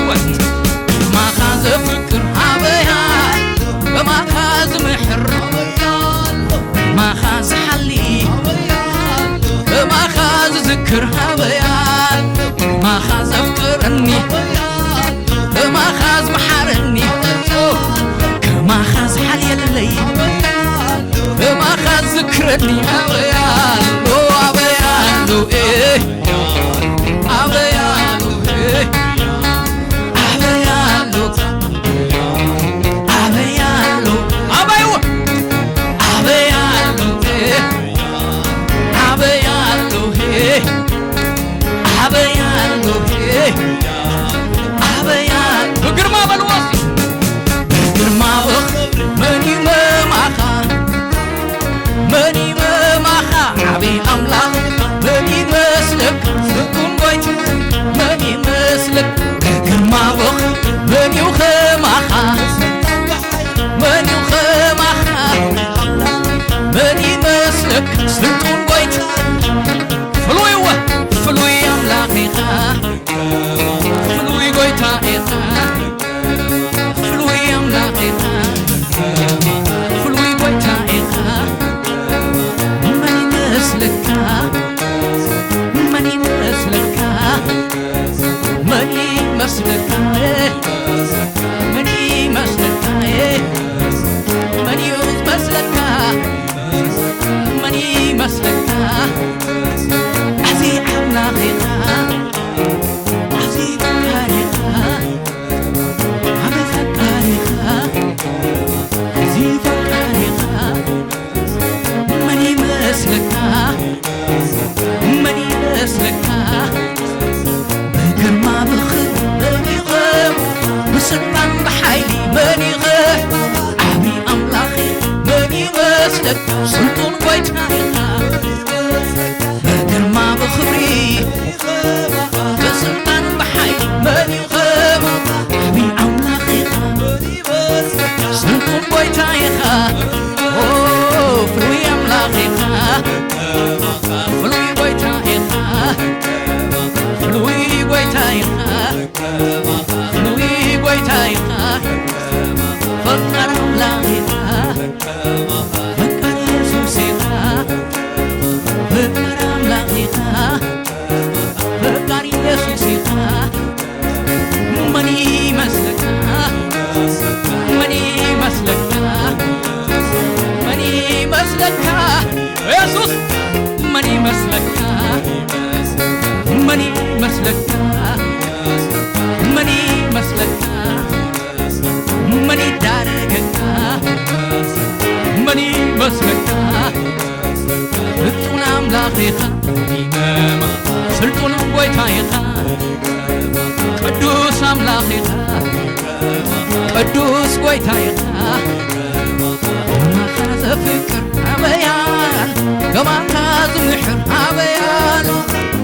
ከማኻ ዘፍቅር ኣበያ፣ ከማኻ ዝምሕር ኣበያ፣ ከማኻ ዝሓሊ፣ ከማኻ ዝዝክር ኣበያ፣ ከማኻ ዘፍቅረኒ፣ ከማኻ ዝመሓረኒ፣ ከማኻ ዝሓልየለይ፣ ከማኻ ዝዝክረኒ ኣበያ ኣሎ፣ ኣበያ ኣሎ፣ ኤ፣ ኣበያ ኣሎ፣ ኤ፣ ኣበያ ኣሎ፣ ኣበያ ኣሎ፣ ኣበይዎ፣ ኣበያ ኣሎ፣ ኤ፣ ኣበያ ኣሎ፣ ኤ፣ ኣበያ ኣሎ፣ ኤ፣ ኣበያ ኣሎ። ብግርማ በልዎ እስኪ። ብግርማ ብኽብሪ መን ይመማኻ? መን ይመማኻ? ዓቢ ኣምላኽ መን ይመስለካ? ፍጹም ጎይታ መን ይመስለካ? ብግርማ ብኽብሪ መን እዩ ከማኻ? መን እዩ ከማኻ? መን ይመስለካ? ፍጹም ጎይታ ፍሉይ ወ-፣ ፍሉይ ኣምላኽ ኢኻ። ፍሉይ ጎይታ ኢኻ። ፍሉይ ኣምላኽ ኢኻ፣ ፍሉይ ጎይታ ኢኻ። መን ይመስለካ? መን ይመስለካ? መን ይመስለካ? መን ይመስለካ? መን እዩ ዝመስለካ? መን ይመስለካ? እዚ ኣምላኽ ኢኻ፣ እዚ ፈቃር ኢኻ። ኣመሰቃሪኻ፣ እዚ ፈቃሪኻ፣ መን ይመስለካ? መን ይመስለካ? ብግርማ ብኽብሪ መን ይኸ-፣ ብስልጣን ብሓይሊ መን ይኸ-፣ ዓቢ ኣምላኽ መን ይመስለካ? ስልጡን ጎይታ ኢኻ። ብግርማ ብኽብሪ ብስልጣን ብሓይሊ መን እዩ ከማኻ? ዓቢ ኣምላኽ ኢኻ፣ ስልጡን ጎይታ ኢኻ። ኦ፣ ፍሉይ ኣምላኽ ኢኻ፣ ፍሉይ ጎይታ ኢኻ፣ ፍሉይ ጎይታ ኢኻ፣ ፍሉይ ጎይታ ኢኻ። ፈቃር ኣምላኽ ኢኻ፣ ፈቃር የሱስ ኢኻ፣ ፈቃር ኣምላኽ ኢኻ። ፈቃር የሱስ ኢኻ። መን ይመስለካ? መን ይመስለካ? መን ይመስለካ? የሱስ መን ይመስለካ? መን ይመስለካ? መን ይመስለካ? መን ይዳረገካ? መን ይመስለካ? ፍጹም ኣምላኽ ኢኻ፣ ስልጡን ጎይታ ኢኻ፣ ቅዱስ ኣምላኽ ኢኻ፣ ቅዱስ ጎይታ ኢኻ። ከማኻ ዘፍቅር ኣበያን፣ ከማኻ ዝምሕር ኣበያን፣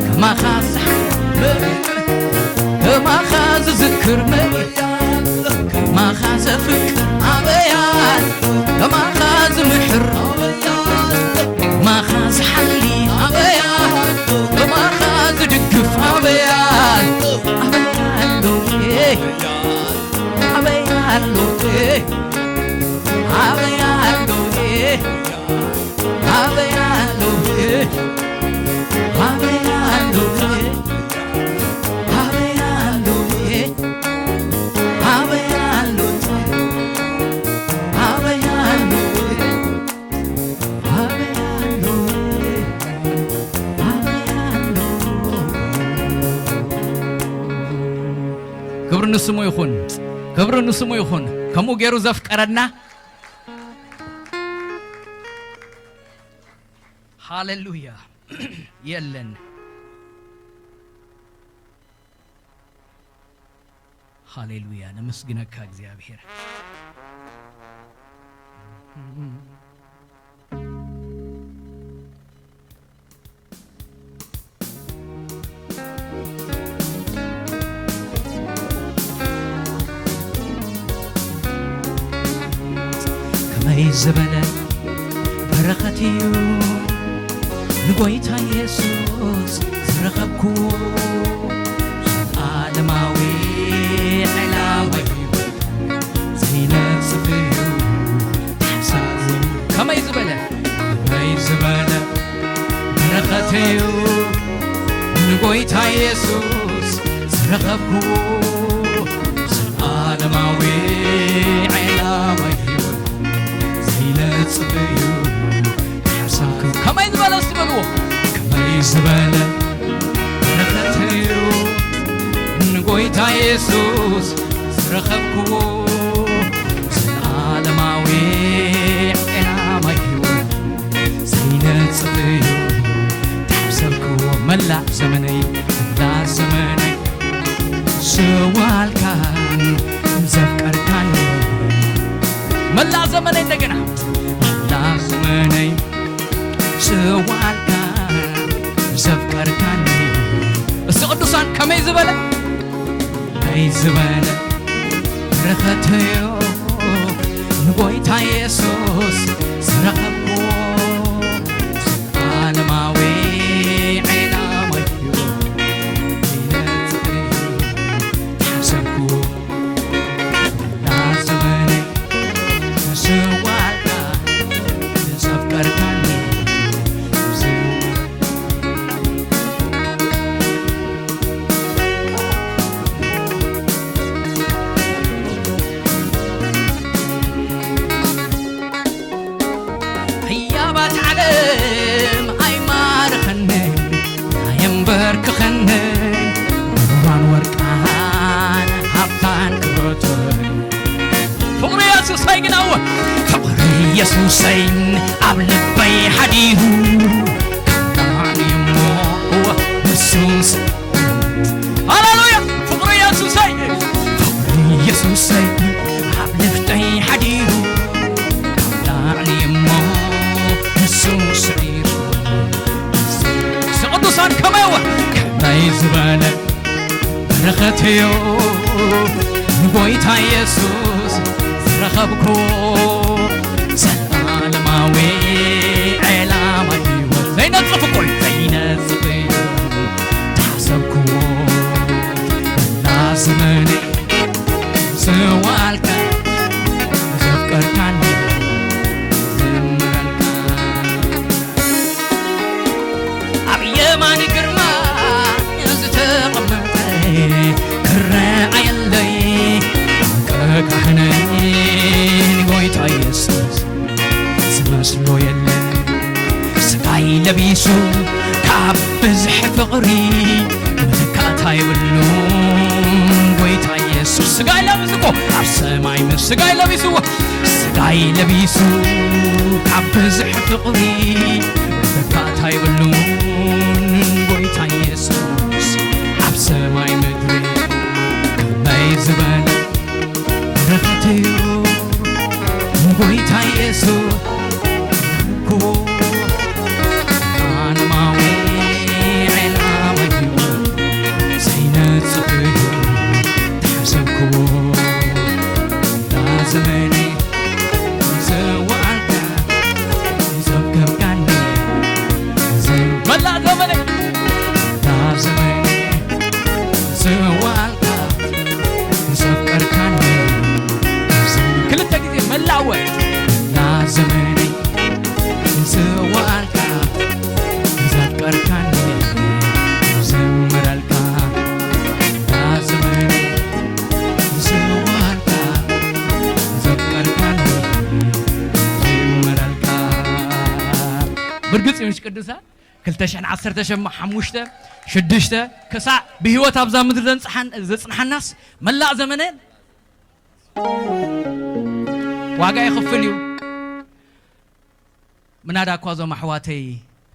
ከማኻ ዝሓ-፣ ከማኻ ዝዝክር መን ከማኻ ዘፍቅር ኣበያን፣ ከማኻ ዝምሕር፣ ከማኻ ዝሓሊ ኣበያን፣ ከማኻ ዝድግፍ ኣበያን። ኣበይ ኣሎ፣ ኣበይ ኣሎ፣ ኣበይ ኣሎ፣ ኣበይ ኣሎ፣ ኣበይ ኣሎ፣ ኣበይ ኣሎ፣ ኣበይ ኣሎ፣ ኣበይ ኣሎ፣ ኣበይ ኣሎ፣ ኣበይ ኣሎ። ክብሪ ንስሙ ይኹን፣ ክብሪ ንስሙ ይኹን። ከምኡ ገይሩ ዘፍቀረና። ሃሌሉያ። የለን። ሃሌሉያ፣ ነመስግነካ እግዚኣብሔር። ከመይ ዝበለ በረኸት እዩ ንጎይታ የሱስ ዝረኸብኩዎ፣ ዘለዓለማዊ እዩ ንጎይታ የሱስ ዝረኸብኩዎ ዘለዓለማዊ ዕላማ ህይወት ዘይነጽፍ እዩ ሓሳብ ከመይ ዝበለ እስቲ በልዎ ከመይ ዝበለ በረኸት እዩ ንጎይታ የሱስ ዝረኸብኩዎ ዘለዓለማዊ ዕላማ ህይወት ዘይነጽፍ እዩ ተሓሰብክዎ መላእ ዘመነይ መላእ ዘመነይ ስዋልካን ዘፍቀርካን መላእ ዘመነይ እንደገና መላእ ዘመነይ ስዋልካን ዘፍቀርካን እስቲ ቅዱሳን ከመይ ዝበለ ከመይ ዝበለ በረኸትዮ ንጎይታ የሱስ ዝረኸብኩዎ ዘለዓለማዊ ዕላማ እዩ ይነጽፍ እዩ ተሓሰብኩዎ መላ ዘመነይ ስዋልካ ዘፍቀርካኒ ህያባት ዓለም ኣይማርኸንን ኣየንበርክኸንን ብሩራን ወርቃን ሃብታን ክብረትን ፍቕሪ የሱሰይ ግናዎ ፍቕሪ የሱሰይ ኣብ ልበይ ሓዲሩ ካናኒ እሞ ንሱስ ሃሌሉያ ፍቕሪ የሱሰይ ፍቕሪ የሱሰይ ኣብ ልፍተይ ሓዲሩ ካብ ላዕሊ እሞ ንሱ ስዒሩ ንሱ ቅዱሳን ከመይ ወ ከመይ ዝበለ በረኸትዮ ንጎይታ የሱስ ዝረኸብኩዎ ዘለዓለማዊ ዕላማ ህይወት ዘይነጽፍ እኮ እዩ ዘይነጽፍ እዩ ተሓሰብኩዎ ላስመኒ ስዋልካ ዘፍቀርካኒ ዝምረልካ ኣብ የማኒ ግርማ ዝተቐመጠ ክረኣየለይ ካህነይ ንጎይታ የሱስ ዝመስሎ የለን ስጋይ ለቢሱ ካብ ብዝሕ ፍቕሪ መተካእታ የብሉን ጎይታ የሱስ ስጋይ ለቢሱ እኮ ኣብ ሰማይ ምስ ስጋይ ለቢሱ ስጋይ ለቢሱ ካብ ብዝሕ ፍቕሪ መተካእታ የብሉን ጎይታ የሱስ ኣብ ሰማይ ምድሪ ከመይ ዝበለ በረኸትዮ ንጎይታ የሱስ ክቡር ኣነማዊ ዕላማ እዩ ዘይነጽፍ እዩ ተሓሰብክዎ ዳ ዘመኒ ዘዋዓልካ ዘምከርካኒ መላእ ዘመኒ ዳ ዘመኒ ዘዋዓልካ ዘፍቀርካኒ ክልተ ግዜ መላእ ወ ዳ ዘመኒ ዘዋዓልካ ዘፍቀርካኒ ዘምረልካ ዳ ዘመኒ ዘዋዓልካ ዘፍቀርካኒ ዘምረልካ ብርግጽ እዩ ምሽ ቅዱሳን ክልተ ሽሕን ዓሰርተ ሸማ ሓሙሽተ ሽዱሽተ ክሳዕ ብህይወት ኣብዛ ምድሪ ዘንጽሓን- ዘጽንሓናስ መላእ ዘመነ ዋጋ ይኽፍል እዩ። ምናዳ እኳ እዞም ኣሕዋተይ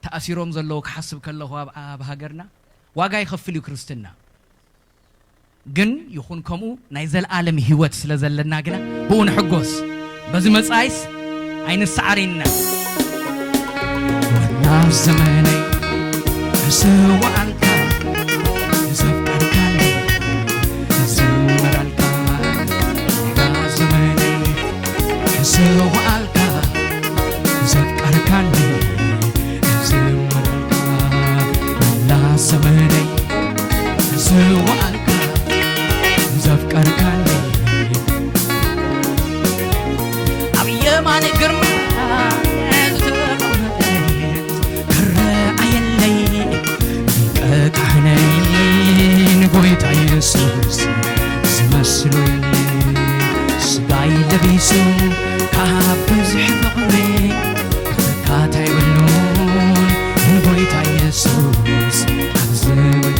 ተኣሲሮም ዘለዉ ክሓስብ ከለኹ ኣብ ኣብ ሃገርና ዋጋ ይኸፍል እዩ ክርስትና። ግን ይኹን ከምኡ ናይ ዘለኣለም ህይወት ስለ ዘለና ግና ብኡ ንሕጎስ። በዚ መጻኢስ ኣይንሰዓር ኢና። ወላ ዘመነይ ዝስዋኣልካ ዘፍቀርካኒ ዝምራልካ ዳ ዘመነይ ዝስዋኣልካ ዘፍቀርካኒ ዝምራልካ ወላ ዘመነይ ዝስዋኣልካ ዘፍቀርካኒ ኣብ የማን ግርማ ዝተቐመጠ ክረኣየለይ ኢሱ ካብ ብዝሒ ፍቕሪ ተካታይ ብሉን ንጎይታ ኢየሱስ ኣብ ዝብል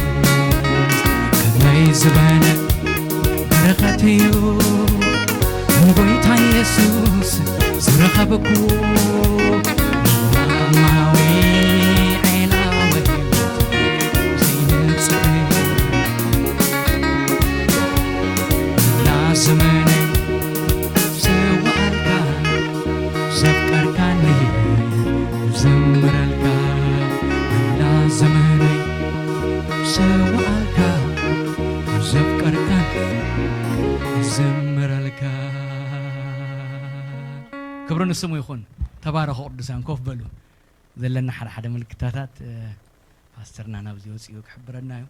ከመይ ዝበለ በረኸት እዩ ንጎይታ ኢየሱስ ዝረኸብኩ ማማዊ ዔላወ ዘይንጽእ ላዘመነ ዝወዓልካ ዘፍቀርካኒ ዘምረልካ ኣላ ዘመነይ ዝወዓልካ ዘፍቀርካኒ ዘምረልካ። ክብሪ ንስሙ ይኹን። ተባረኹ ቅዱሳን፣ ኮፍ በሉ። ዘለና ሓደ ሓደ ምልክታታት ፓስተርና ናብዚ ወፂኡ ክሕብረና እዩ።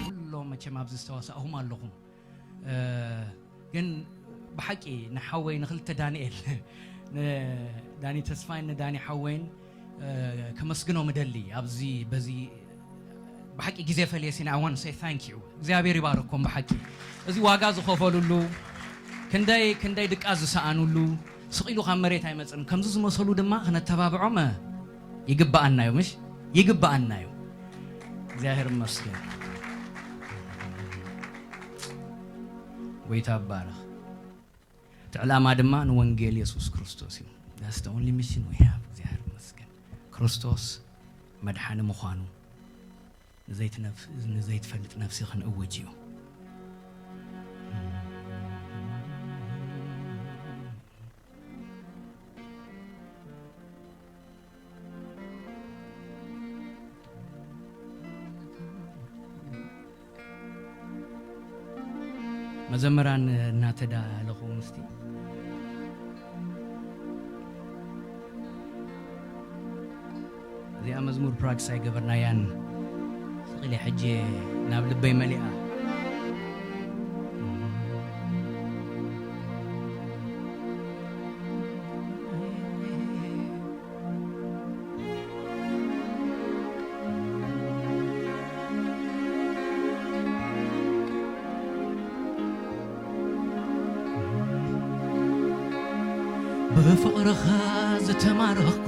ኩሎም መቸም ኣብዚ ዝተዋሳእኹም ኣለኹም። እ፣ ግን ብሓቂ ንሓወይ ንክልተ ዳንኤል፣ ንዳኒ ተስፋይን ንዳኒ ሓወይን፣ እ፣ ከመስግኖም እደሊ። ኣብዚ በዚ ብሓቂ ግዜ ፈልየ ሲና፣ I want to say thank you። እግዚኣብሔር ይባርኮም። ብሓቂ እዚ ዋጋ ዝኸፈሉሉ፣ ክንደይ ክንደይ ድቃ ዝሰኣኑሉ፣ ስቕ ኢሉ ካብ መሬት ኣይመጽን። ከምዚ ዝመሰሉ ድማ ክነተባብዖም ይግብኣና እዩ። ምሽ ይግብኣና እዩ። እግዚኣብሔር ይመስገን። ጎይታ ይባረኽ። እቲ ዕላማ ድማ ንወንጌል የሱስ ክርስቶስ እዩ። That's the only mission we have። እግዚኣብሔር ክርስቶስ መድሓኒ ምዃኑ ንዘይትነፍ-፣ ንዘይትፈልጥ ነፍሲ ክንእውጅ እዩ። መዘምራን እናተዳለኹ ምስቲ እዚኣ መዝሙር ፕራክቲስ ኣይገበርናያን። ስቕ ኢለ ሕጂ ናብ ልበይ መሊኣ። ብፍቕርኻ ዝተማረኽኩ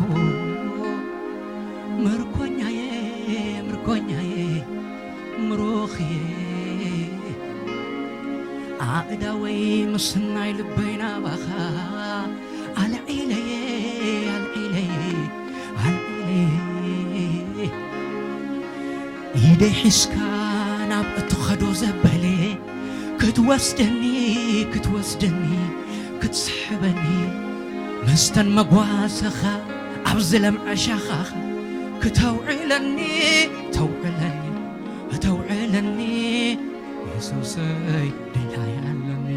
ምርኮኛየ፣ ምርኮኛየ፣ ምሩኽየ። ኣእዳወይ ምስናይ ልበይ ናባኻ ኣልዒለየ፣ ኣልዒለየ፣ ኣልዒለየ። ኢደይ ሒዝካ ናብ እትኸዶ ዘበለ ክትወስደኒ፣ ክትወስደኒ፣ ክትስሕበኒ፣ ምስተን መጓሰኻ ኣብ ዝለምዐ ሻኻኻ ክተውዕለኒ፣ ተውዕለኒ፣ ተውዕለኒ፣ የሱሰይ ድላይ ኣለኒ።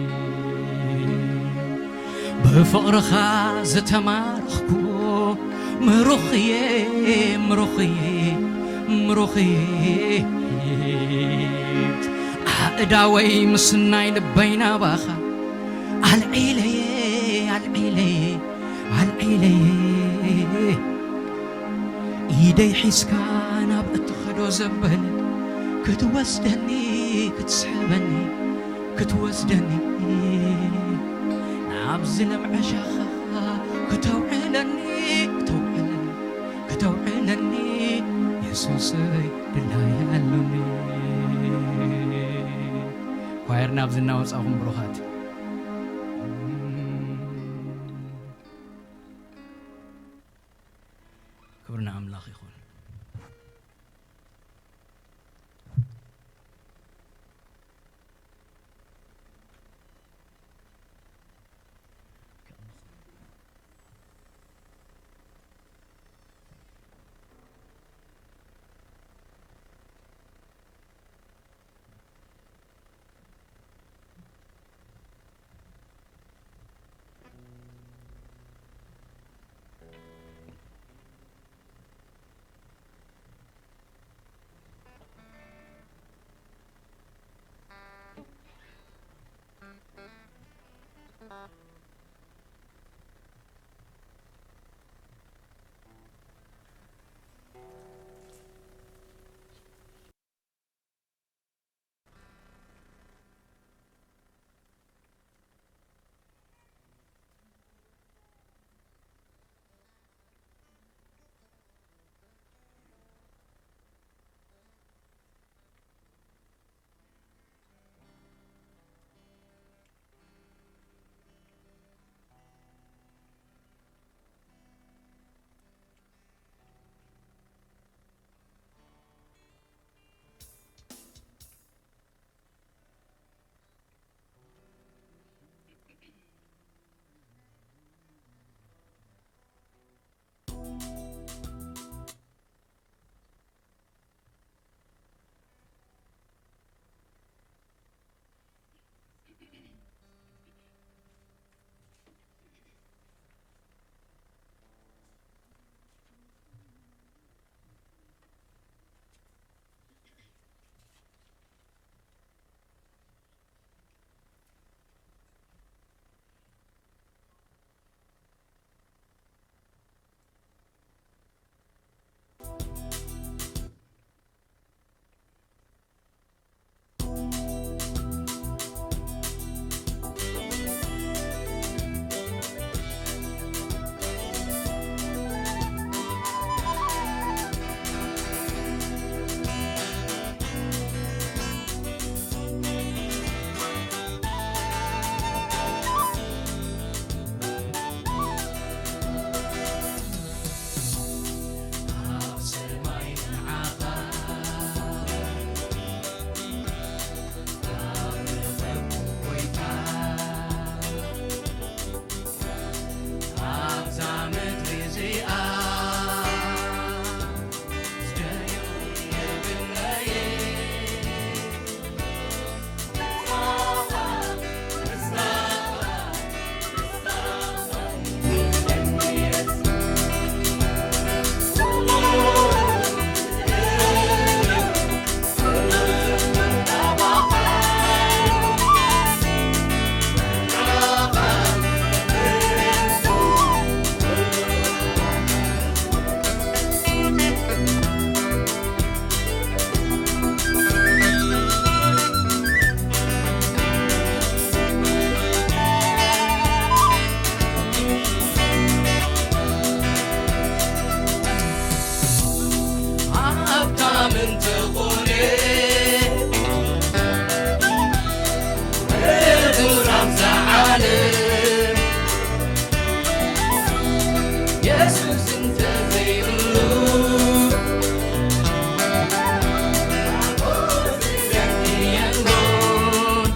ብፍቕርኻ ዝተማረኽኩ ምሩኽየ፣ ምሩኽየ፣ ምሩኽየ። ኣእዳወይ ምስናይ ልበይ ናባኻ ኣልዒለየ፣ ኣልዒለየ፣ ኣልዒለየ። ኢደይ ሒዝካ ናብ እትኸዶ ዘበለ ክትወስደኒ፣ ክትስሕበኒ፣ ክትወስደኒ፣ ናብ ዝለምዐ ሻኻ ክተውዕለኒ፣ ክተውዕለኒ፣ ክተውዕለኒ፣ የሱሰይ ድላይ ኣሎኒ። ኳየር ናብ ዝናወጻኹም ብሩኻት። ክብሪ ንኣምላኽ ይኹን። እንተኾነ ፍጡር ኣብዛ ዓለም የሱስ እንተዘይብሉ የሎን።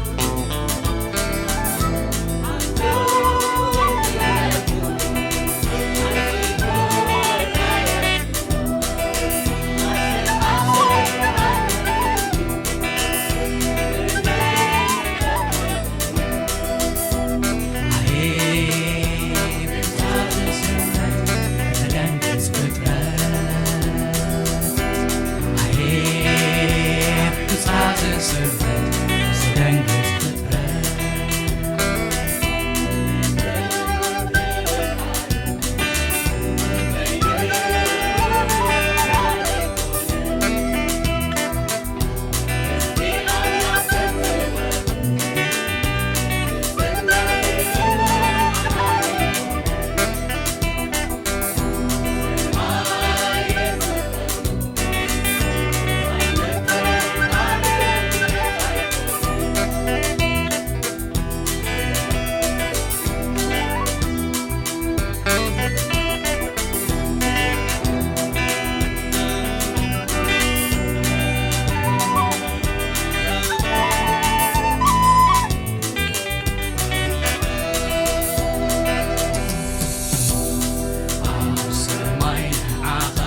ኣብ ሰማይ ንዓኻ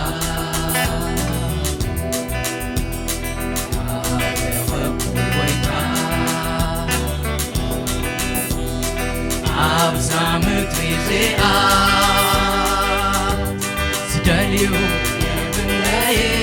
ኣረኸብኩ ጎይታ፣ ኣብዛ ምድሪ እዚኣ ዝደልዩ የብለይን።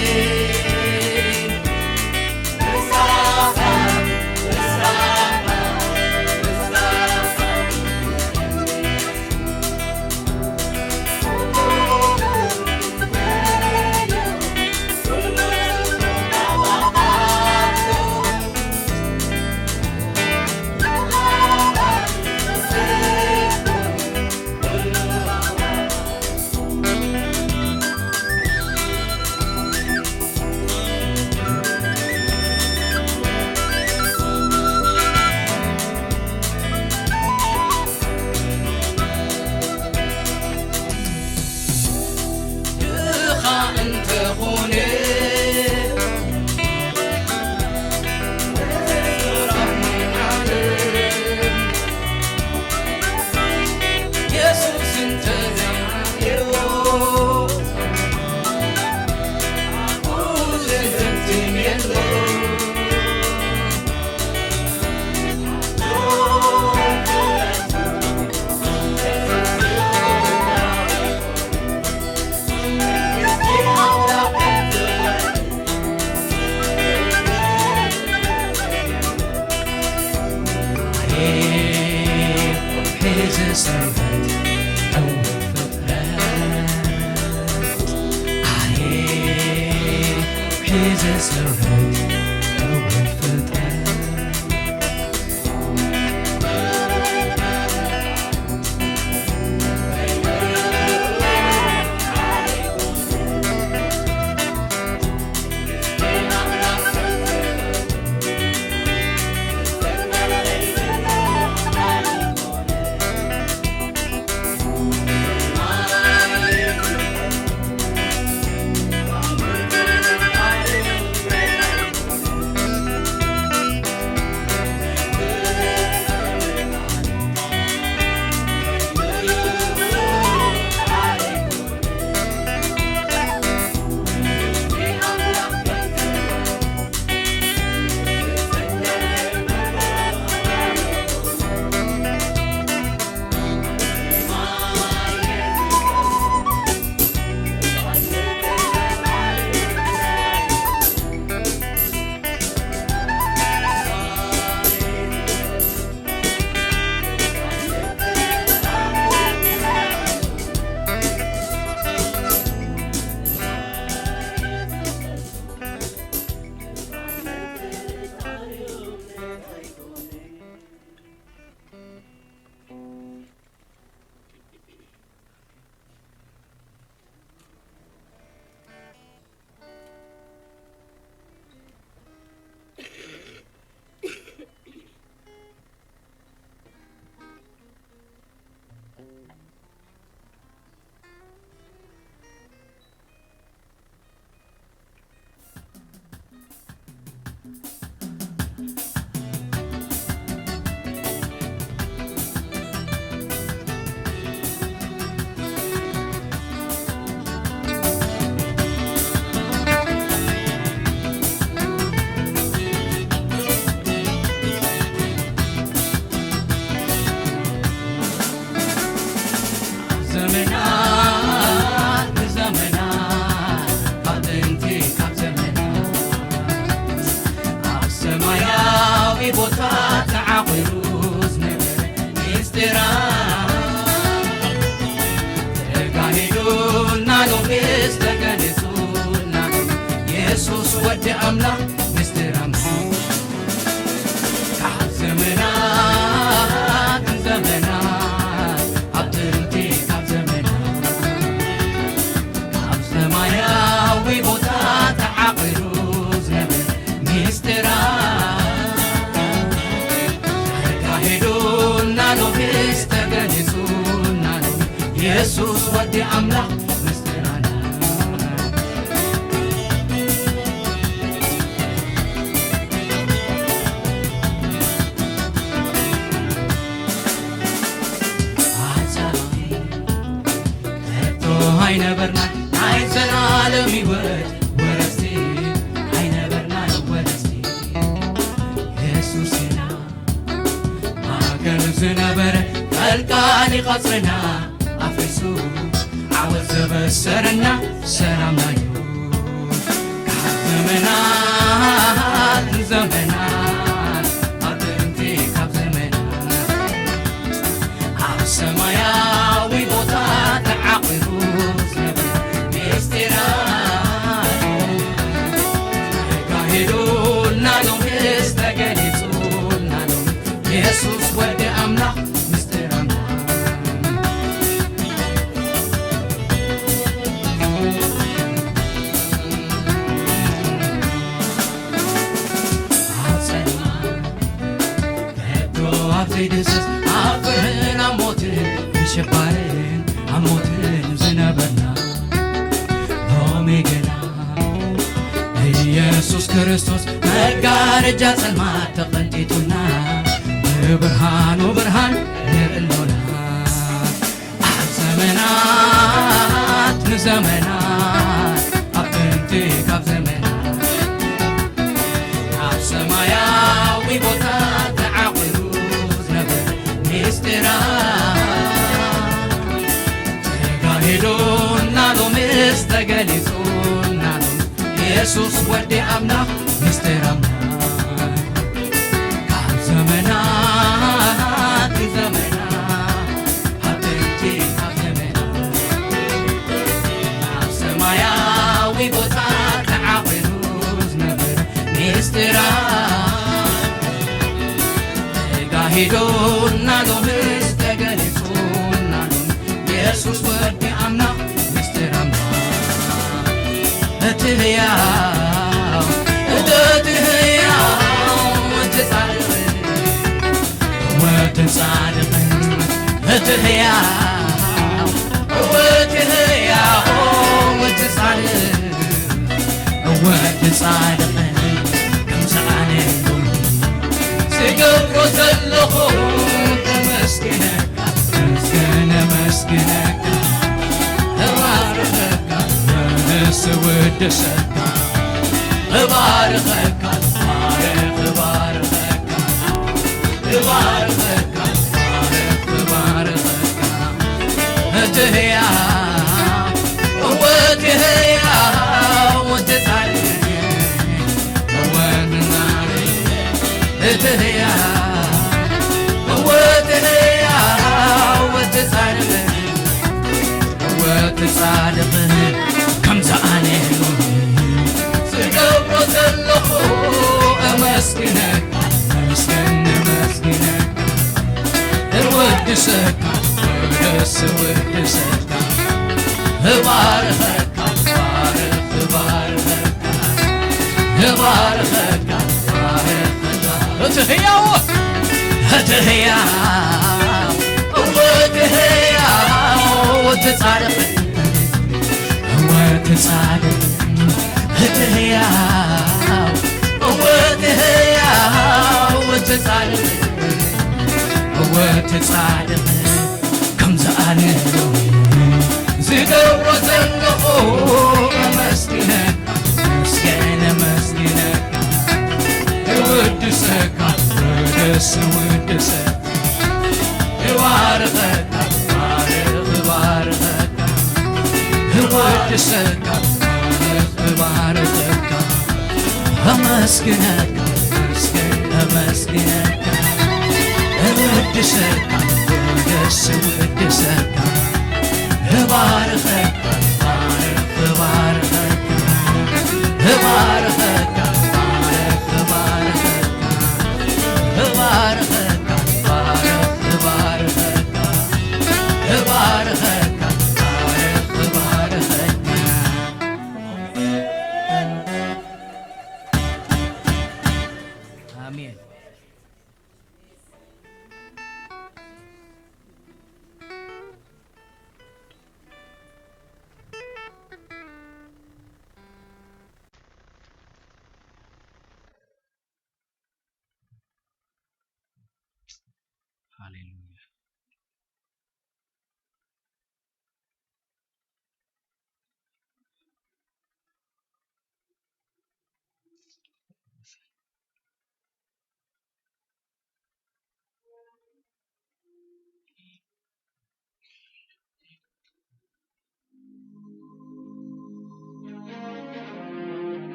ድኻ እንተኾነ የሱስ እንተዘይሃልዎ ተገሊጹና የሱስ ወዲ ኣምላኽ ምስጢር ኣምላኽ። ካብ ዘመናት ንዘመናት ኣብ ጥንቲ ካብ ዘመናት ካብ ሰማያዊ ቦታ ተዓቒሩ ዝነብር ምስጢራት ተካሂዱና ሎሚስ ተገሊጹና ሎሚ የሱስ ወዲ ኣምላኽ ምስጢራና። ኣንጻር ሕቶ ኣይነበርና ናይ ዘላለም ህይወት ወረስቲ ኣይነበርና ወረስቲ የሱስ ኢና ማእከል ዝነበረ ቀልቃሊ ቀጽርና ኣፍሪሱ ዓወት ዘበሰረና ሰላምናዩ ካብ ዘመናት ንዘመናት ኣብ ጥንቲ ካብ ዘመናት ኣብ ሰማያዊ ቦታ ተዓቒቡ ዝነብር ምስጢራት ተካሂዱና ሎምስ ተገሊጹና ሎሚ የሱስ ወዲ ኣምላኽ ምስጢር ኣምላኽ። ኣብ ጸልማት ከቶ ኣብ ዘይድህሰስ ኣብ ፍርህን ኣብ ሞትን ብሽባርን ኣብ ሞትን ዝነበርና ሎሚ ግና ኢየሱስ ክርስቶስ መጋረጃ ጸልማት ተቐንጢጡልና ብብርሃኑ ብርሃን ንርኢ ኣሎና። ኣብ ዘመናት ንዘመናት ኣብ ጥንቲ ካብ ዘመናት ኣብ ሰማያዊ ቦታ ተዓቑሩ ዝነብር ምስጢራት ተጋሂዱና ሎምስ ተገሊጹና ሎምስ የሱስ ወዲ ኣምላኽ ምስጢር ኣምላኽ። ካብ ዘመናት ንዘመናት ኣብ ጥንቲ ካብ ዘመናት ኣብ ሰማያዊ ቦታ ተዓቒሩ ዝነብር ምስጢራት ተጋሂዱና ሎምስ ተገሊጹና ሎምስ የሱስ ወዲ ኣምላኽ ምስጢር ኣምላኽ። እቲ ህያው እቲ ህያው እቲ ጻድቕ ወቲ ጻድቕ እቲ ህያው ወቲ ህያው ወቲ ጻድቕ ወቲ ጻድቕ ከምዚ ኣነ ዝገብሮ ዘለኹ ከመስግነካ መስገን ኣመስግነካ እባርኸካ እባርኸካ እባርኸካ እባርኽ እባርኸካ እባርኸካ እባርኽ እባርኸካ እቲ ህያው እወ እቲ ህያው እቲ ጻድቕ እወ ንናሪ እቲ ህያው እወ እቲ ህያው እቲ ጻድቕ እወ እቲ ጻድቕ ከምዚ ኣነ ሎሚ ዝገብሮ ዘለኹ ኣመስግነካ ኣመስግን ኣመስግነካ እወድሰካ እወድስ እወድሰካ እባርኸካ እባርኽ እባርኸካ እባርኸካ እባርኸካ እቲ ህያው እቲ ህያው እወ እቲ ህያው እቲ ጻድቕ እወ እቲ ጻድቕ እቲ ህያው እወ እቲ ህያው እቲ ጻድቕ እወ እቲ ጻድቕ ከምዚ ኣነ ሎሚ ዝገብሮ ዘለኹ ኣመስግነካ መስገን ኣመስግነካ እወድሰካ እወድስ እወድሰካ እባርኸካ እባርኽ እባርኸካ እወድሰካ እባርኸካ ኣመስግነካ ኣመስግን ኣመስግነካ እወድሰካ እወድስ እወድሰካ እባርኸካ እባርኽ እባርኸካ፣ እባርኸካ፣ እባርኸካ፣ እባርኸካ፣ እባርኸካ፣ እባርኸካ፣ እባርኸካ። ኣሜን። ሃሌሉያ።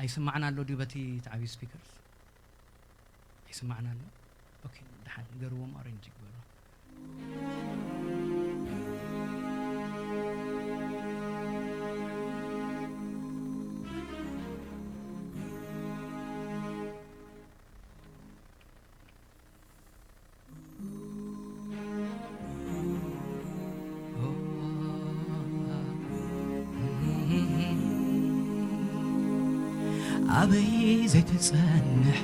ኣይስማዕን ኣሎ ድዩ በቲ እቲ ዓብዪ ስፒከር? ኣይስማዕን ኣሎ። ኦኬ፣ ደሓን ንገርዎም፣ ኣሬንጅ ይግበሩ። ኣበይ ዘይትጸንሕ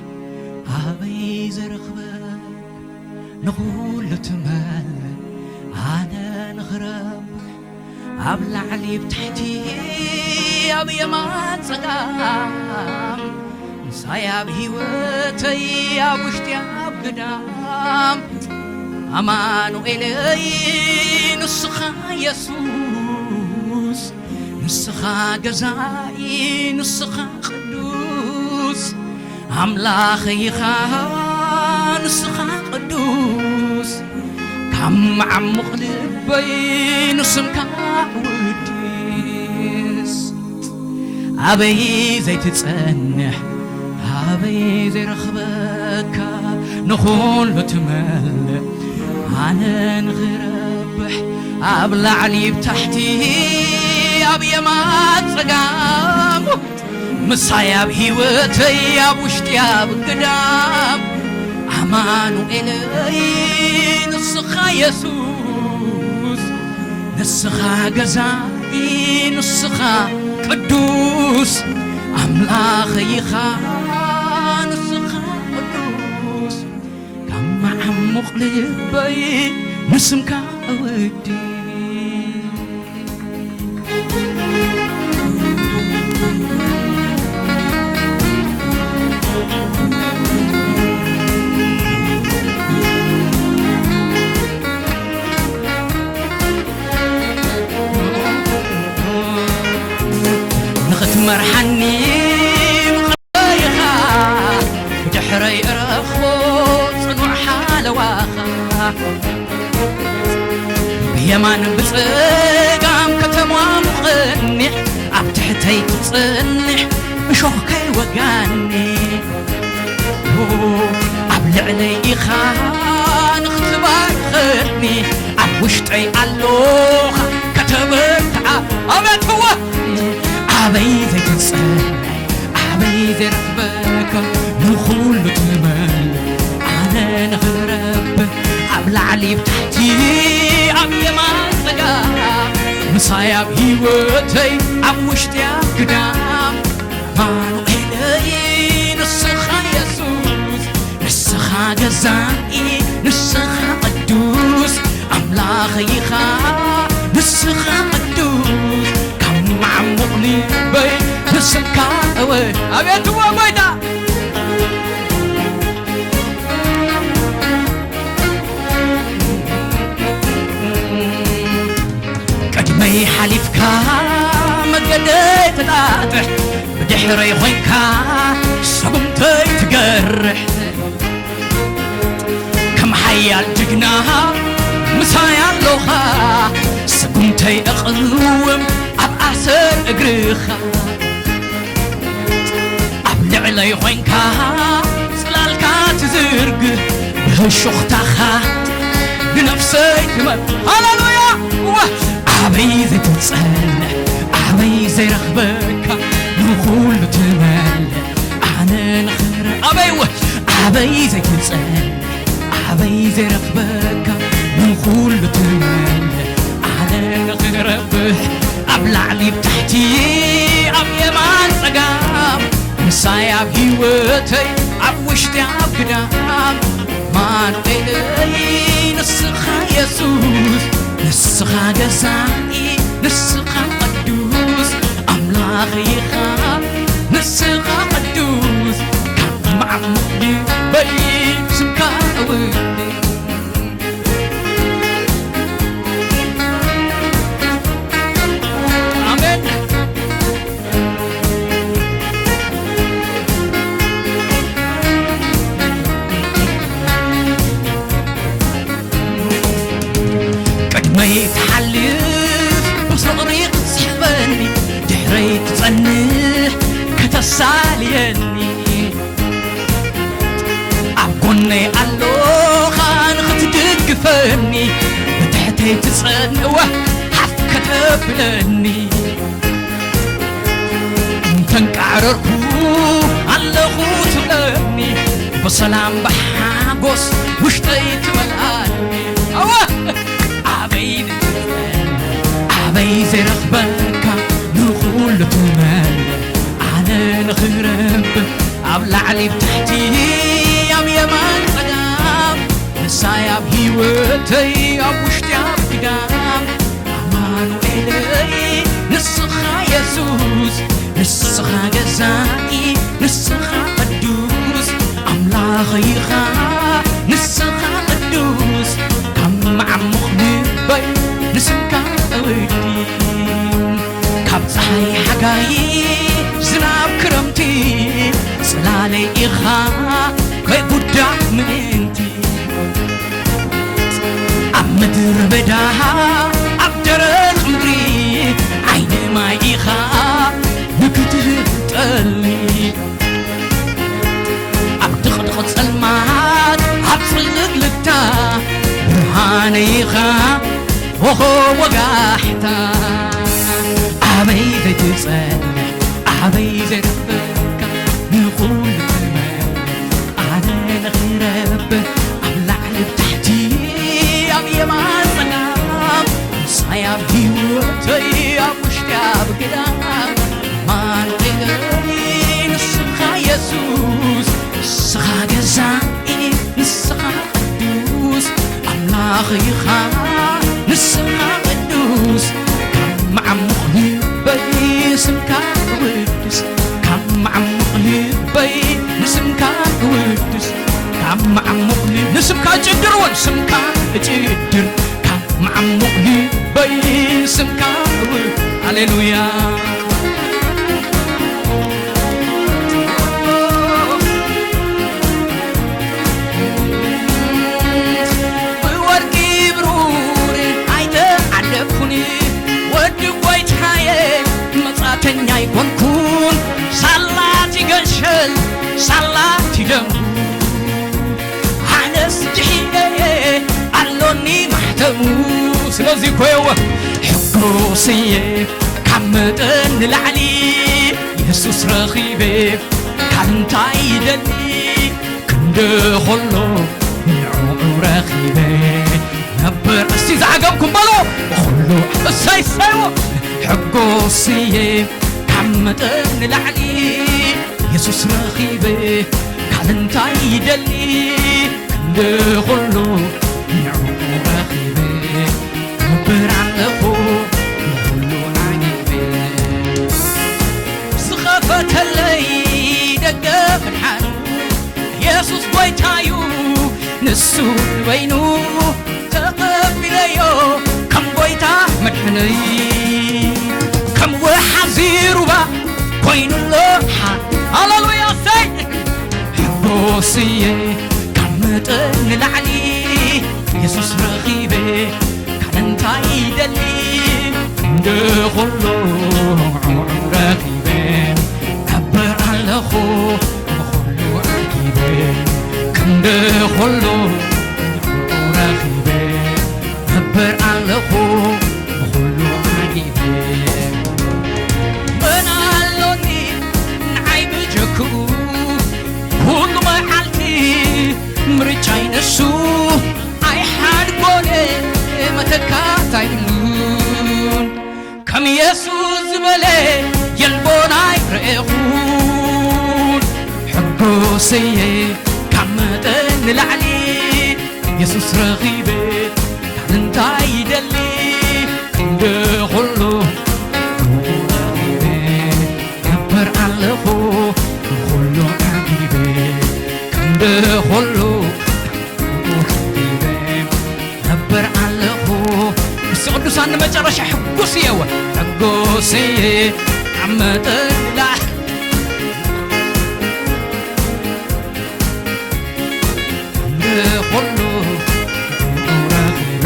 ኣበይ ዘረኽበክ ንኹሉ ትመልእ ኣነ ንኽረብሕ ኣብ ላዕሊ ብታሕቲ ኣብ የማን ጸጋም ምሳይ ኣብ ህይወተይ ኣብ ውሽጢ ኣብ ግዳም ኣማኑኤለይ ንስኻ የሱስ ንስኻ ገዛኢ ንስኻ ቅዱስ ኣምላኽ ኢኻ ንስኻ ቅዱስ ካብ መዓሙቕ ልበይ ንስምካ ውድስ ኣበይ ዘይትጸንሕ ኣበይ ዘይረኽበካ ንኹሉ ትመልእ ኣነ ንኽረብሕ ኣብ ላዕሊ ብታሕቲ ኣብ የማን ጸጋም ምሳይ ኣብ ህይወተይ ኣብ ውሽጢ ኣብ ግዳም ኣማኑኤለይ ንስኻ የሱስ ንስኻ ገዛኢ ንስኻ ቅዱስ ኣምላኽ ኢኻ ንስኻ ቅዱስ ካብ መዓሙቕ ልበይ ንስምካ እውድስ ንኽትመርሓኒ ምኽረይኻ ብድሕረይ እረኽቦ ጽኑዕ ሓለዋኻ ብየማን ብጸጋም ከተማሙቐኒ ኣብ ትሕተይ ትጸንሕ እሾኽ ከይወጋኒ ኣብ ልዕለይ ኢኻ ንኽትባርኸኒ ኣብ ውሽጠይ ኣሎኻ ከተበርትዓ ኣቤትዋ ኣበይ ዘይትጸንሕ ኣበይ ዘረኽበካ ንኹሉ ትመል ኣነ ንኽረብ ኣብ ላዕሊ ብታሕቲ ኣብ የማን ጸጋ ምሳይ ኣብ ህይወተይ ኣብ ውሽጢ ኣብ ግዳም ኣማኑኤለይ ንስኻ የሱስ ንስኻ ገዛኢ ንስኻ ቅዱስ ኣምላኽ ኢኻ ንስኻ ቅዱስ ካብ መዓሙቕ ልበይ ንስኻ እወ ኣቤት እወ ጎይታ ቅድመይ ሓሊፍካ መገደይ ተጣጥሕ ድሕረይ ኾይንካ ሰጉምተይ ትገርሕ፣ ከም ሓያል ጅግና ምሳይ ኣሎኻ። ስጉምተይ እቕውም ኣብ ኣሰር እግርኻ። ኣብ ልዕለይ ኾይንካ ጽላልካ ትዝርግህ፣ ብህሹኽታኻ ንነፍሰይ ትመ-፣ ሃሌሉያ! እወ! ኣበይ ዘይትጸንሕ፣ ኣበይ ዘይረኽበካ፣ ንኹሉ ትመልእ፣ ኣነ ንኽረ-፣ ኣበይ ወ-፣ ኣበይ ዘይትጸንሕ፣ ኣበይ ዘይረኽበካ፣ ንኹሉ ትመልእ፣ ኣነ ንኽረብሕ፣ ኣብ ላዕሊ ብታሕቲ፣ ኣብ የማን ጸጋም፣ ምሳይ ኣብ ህይወተይ፣ ኣብ ውሽጢ ኣብ ግዳም፣ ኣማኑኤለይ ንስኻ የሱስ፣ ንስኻ ገዛኢ፣ ንስኻ ቅዱስ ኣምላኽ ኢኻ፣ ንስኻ ቅዱስ፣ ካብ መዓሙቕ ልበይ ስምካ እውድስ። ኣሜን። ቅድመይ ትሓልፍ ብፍቕሪ ክትስሕበኒ፣ ድሕረይ ትጸንሕ ከተሳልየኒ። ኣብ ጎነይ ኣሎኻ ንኽትድግፈኒ፣ ብትሕተይ ትጸንእወ ሓፍ ከተብለኒ። እንተንቃዕረርኩ ኣለኹ ትብለኒ፣ ብሰላም ብሓጎስ ውሽጠይ ትመልኣኒ። ኣወ! ኣበይ ኣበይ ዘይረኽበካ ንኹሉ ትመልእ፣ ኣነ ንኽረብህ ኣብ ላዕሊ ብታሕቲ ኣብ የማን ጸጋም፣ ምሳይ ኣብ ህይወተይ ኣብ ውሽጢ ኣብ ግዳም፣ ኣማኑኤለይ ንስኻ የሱስ፣ ንስኻ ገዛኢ፣ ንስኻ ቅዱስ ኣምላኽ ኢኻ፣ ንስኻ ቅዱስ ካብ መዓሙቕ ልበይ ንስምካ እውዲ። ካብ ጸሓይ ሓጋይ ዝናብ ክረምቲ፣ ጽላለይ ኢኻ ከይጉዳእ ምእንቲ። ኣብ ምድሪ በዳ ኣብ ደረቕ ምድሪ፣ ዓይኒ ማይ ኢኻ ንክትህብጠሊ። ኣብ ድቕድቕ ጸልማት ኣብ ጽልግልግታ፣ ብርሃነይ ኢኻ ኮኾብ ወጋሕታ። ኣበይ ዘይትጸንሕ ኣበይ ዘይረኽበካ ንኹሉ ትመልእ፣ ኣነ ንኽረብህ ኣብ ላዕሊ ብታሕቲ ኣብ የማን ጸጋም፣ ምሳይ ኣብ ህይወተይ ኣብ ውሽጢ ኣብ ግዳም፣ ኣማኑኤለይ ንስኻ የሱስ፣ ንስኻ ገዛኢ፣ ንስኻ ቅዱስ ኣምላኽ ኢኻ፣ ንስኻ ቅዱስ ካብ መዓሙቕ ልበይ ስምካ እውድስ፣ ካብ መዓሙቕ ልበይ ንስምካ እውድስ፣ ካብ መዓሙቕ ል-፣ ንስምካ እጭድር እውን ስምካ እጭድር፣ ካብ መዓሙቕ ልበይ ስምካ እው-፣ ሃሌሉያ። ብወርቂ ብሩር ኣይተዓደግኩን፣ ወዲ ጐይታየ መጻተኛ ኣይኮንኩን። ሳላት ይገሸል ሳላት ይደሙ፣ ኣነስ ድሒነ ኣሎኒ ማሕተሙ። ስለዚ እኮ እየ ሕጉስ እየ ካብ መጠን ንላዕሊ የሱስ ረኺበ። ካብ እንታይ ይደሊ ክንዲ ኾሎ ንዕኡ ረኺበ ነበር። እስቲ ዝዓገብኩም በሎ ብኹሉ እሰይ እሰይዎ። ሕጎስ እየ ካብ መጠን ንላዕሊ የሱስ ረኺበ። ካብ እንታይ ይደሊ ክንዲ ኹሉ ንዕኡ ረኺበ። ክነብር ኣለኹ ንኹሉ ዓጊበ። ዝኸፈተለይ ደገ ምድሓኑ የሱስ ጐይታዩ ንሱ ንበይኑ ተቐቢለዮ ከም ጐይታ መድሕነይ። ከም ወሓዚ ሩባ ኮይኑሎ ሓ-፣ ሃሌሉያ፣ ሰይ! ሕጎስየ ካብ መጠን ንላዕሊ የሱስ ረኺበ፣ ካልእ እንታይ ይደሊ? እንደ ኹሉ ረኺበ፣ ነበር ኣለኹ ንኹሉ ዓጊበ፣ ክንደ ኹሉ ረኺበ፣ ነበር ኣለኹ ንኹሉ ዓጊበ። መን ኣሎኒ ንዓይ ብጀክኡ፣ ኩሉ መዓልቲ ምርጫይ ንሱ፣ ኣይሓድጎነ መተካእታይ ብሉን። ከም የሱስ ዝበለ የልቦን ኣይረኤኹን። ሕጎሰየ ካብ መጠን ንላዕሊ የሱስ ረኺበ፣ ካልእ እንታይ ይደሊ? ክንደ ኹሉ ረኺበ፣ ነበር ኣለኹ ንኹሉ ዓጊበ። ክንደ ኹሉ ነበር ኣለኹ። እስቲ ቅዱሳን ንመጨረሻ ሕጉስ እየ እወ። ሕጉስ እየ ኣብ መጠን ላ-፣ ክንደ ኹሉ ረኺበ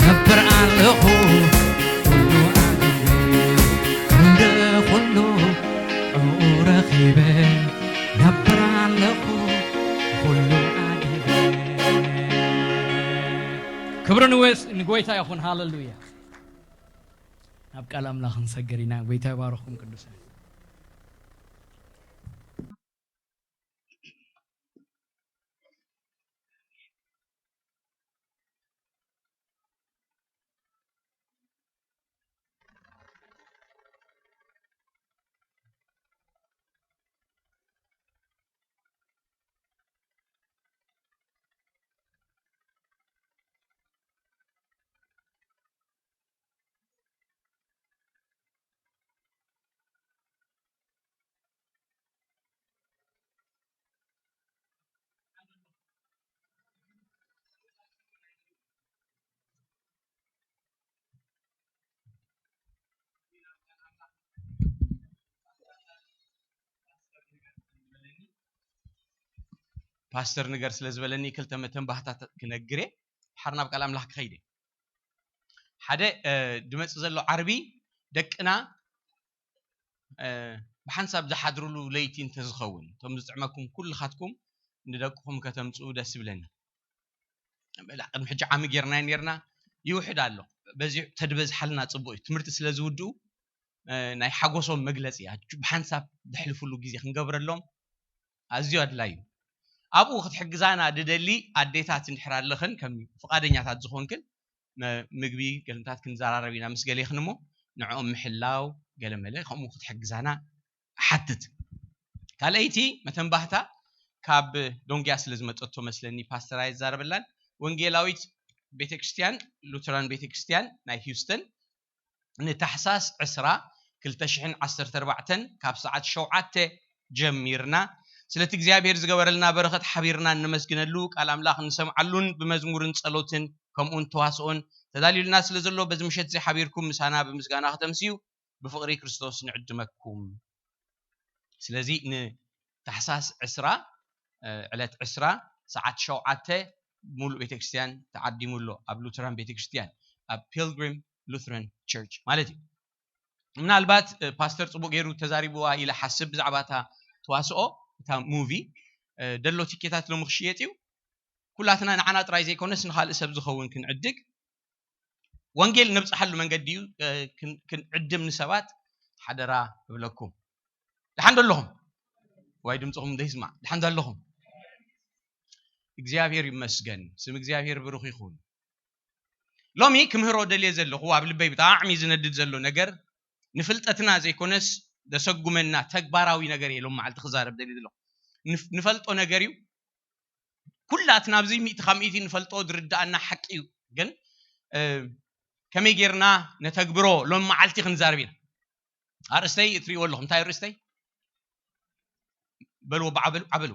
ነበር ኣለኹ ኩሉ ዓጊበ። ክንደ ኹሉ ረኺበ ነበር ኣለኹ ኩሉ ዓጊበ። ክብሪ ንወስ-፣ ንጎይታ ይኹን። ሃሌሉያ። ናብ ቃል ኣምላኽ ክንሰግር ኢና። ጎይታ ይባርኽኩም ቅዱሳን። ፓስተር ንገር ስለ ዝበለኒ ክልተ መተንባህታት ክነግር እየ። ድሓር ናብ ቃል ኣምላኽ ክኸይድ እየ። ሓደ፣ እ፣ ድመጽእ ዘሎ ዓርቢ ደቅና፣ እ፣ ብሓንሳብ ዝሓድሩሉ ለይቲ እንተዝኸውን፣ እቶም ዝጥዕመኩም ኩልኻትኩም ንደቅኹም ከተምጽኡ ደስ ይብለኒ። ቅድሚ ሕጂ ዓሚ ጌርናዮ ኔርና፣ ይውሕድ ኣሎ። በዚ ተድበዝሓልና ጽቡቕ እዩ። ትምህርቲ ስለ ዝውድኡ፣ እ፣ ናይ ሓጎሶም መግለጺ፣ ኣጁ-፣ ብሓንሳብ ዘሕልፉሉ ግዜ ክንገብረሎም ኣዝዩ ኣድላዩ እዩ። ኣብኡ ክትሕግዛና ድደሊ ኣዴታት እንድሕር ኣለኽን፣ ከም ፍቓደኛታት ዝኾንክን፣ መ-፣ ምግቢ ገለታት ክንዘራረብ ኢና ምስ ገሌኽን እሞ፣ ንዕኦም ምሕላው ገለ መለ ከምኡ ክትሕግዛና እሓትት። ካልኣይቲ መተንባህታ ካብ ዶንግያ ስለ ዝመጸቶ መስለኒ ፓስተር ኣይዛረበላን። ወንጌላዊት ቤተክርስትያን፣ ሉተራን ቤተክርስትያን ናይ ሂውስተን፣ ንታሕሳስ ዕስራ ክልተ ሽሕን ዓሰርተ ኣርባዕተን ካብ ሰዓት ሸውዓተ ጀሚርና ስለቲ እግዚኣብሔር ዝገበረልና በረኸት ሓቢርና እነመስግነሉ፣ ቃል ኣምላኽ እንሰምዓሉን ብመዝሙርን ጸሎትን ከምኡውን ተዋስኦን ተዳልዩልና ስለ ዘሎ፣ በዚ ምሸት እዚ ሓቢርኩም ምሳና ብምስጋና ከተምስዩ ብፍቕሪ ክርስቶስ ንዕድመኩም። ስለዚ ንታሕሳስ ዕስራ፣ እ፣ ዕለት ዕስራ ሰዓት ሸውዓተ ሙሉእ ቤተክርስትያን ተዓዲሙ ኣሎ፣ ኣብ ሉተራን ቤተክርስትያን፣ ኣብ ፒልግሪም ሉተራን ቸርች ማለት እዩ። ምናልባት፣ እ፣ ፓስተር ጽቡቕ ገይሩ ተዛሪብዋ ኢለ ሓስብ ብዛዕባ እታ ተዋስኦ፣ እታ ሙቪ፣ እ፣ ደሎ ቲኬታት ሎሚ ክሽየጥ እዩ። ኩላትና ንዓና ጥራይ ዘይኮነስ ንኻልእ ሰብ ዝኸውን ክንዕድግ፣ ወንጌል ነብጽሓሉ መንገዲ እዩ፣ እ፣ ክን-፣ ክንዕድም ንሰባት ሓደራ እብለኩም። ደሓን ዶ ኣለኹም? ዋይ ድምፅኹም ዘይስማዕ። ደሓን ዶ ኣለኹም? እግዚኣብሔር ይመስገን። ስም እግዚኣብሔር ብሩኽ ይኹን። ሎሚ ክምህሮ ደልየ ዘለኹ፣ ኣብ ልበይ ብጣዕሚ ዝነድድ ዘሎ ነገር፣ ንፍልጠትና ዘይኮነስ ዘሰጉመና ተግባራዊ ነገር እየ ሎም መዓልቲ ክዛረብ ደልየ ዘለኹ። ንፍ-፣ ንፈልጦ ነገር እዩ። ኩላትና ኣብዚ ሚእቲ ካብ ሚእቲ ንፈልጦ ዝርድኣና ሓቂ እዩ። ግን፣ እ፣ ከመይ ጌርና ነተግብሮ ሎም መዓልቲ ክንዛረብ ኢና። ኣርእስተይ እትሪእዎ ኣለኹም። እንታይ ኣርእስተይ? በልዎ፣ ብዓበሉ፣ ዓበሉ።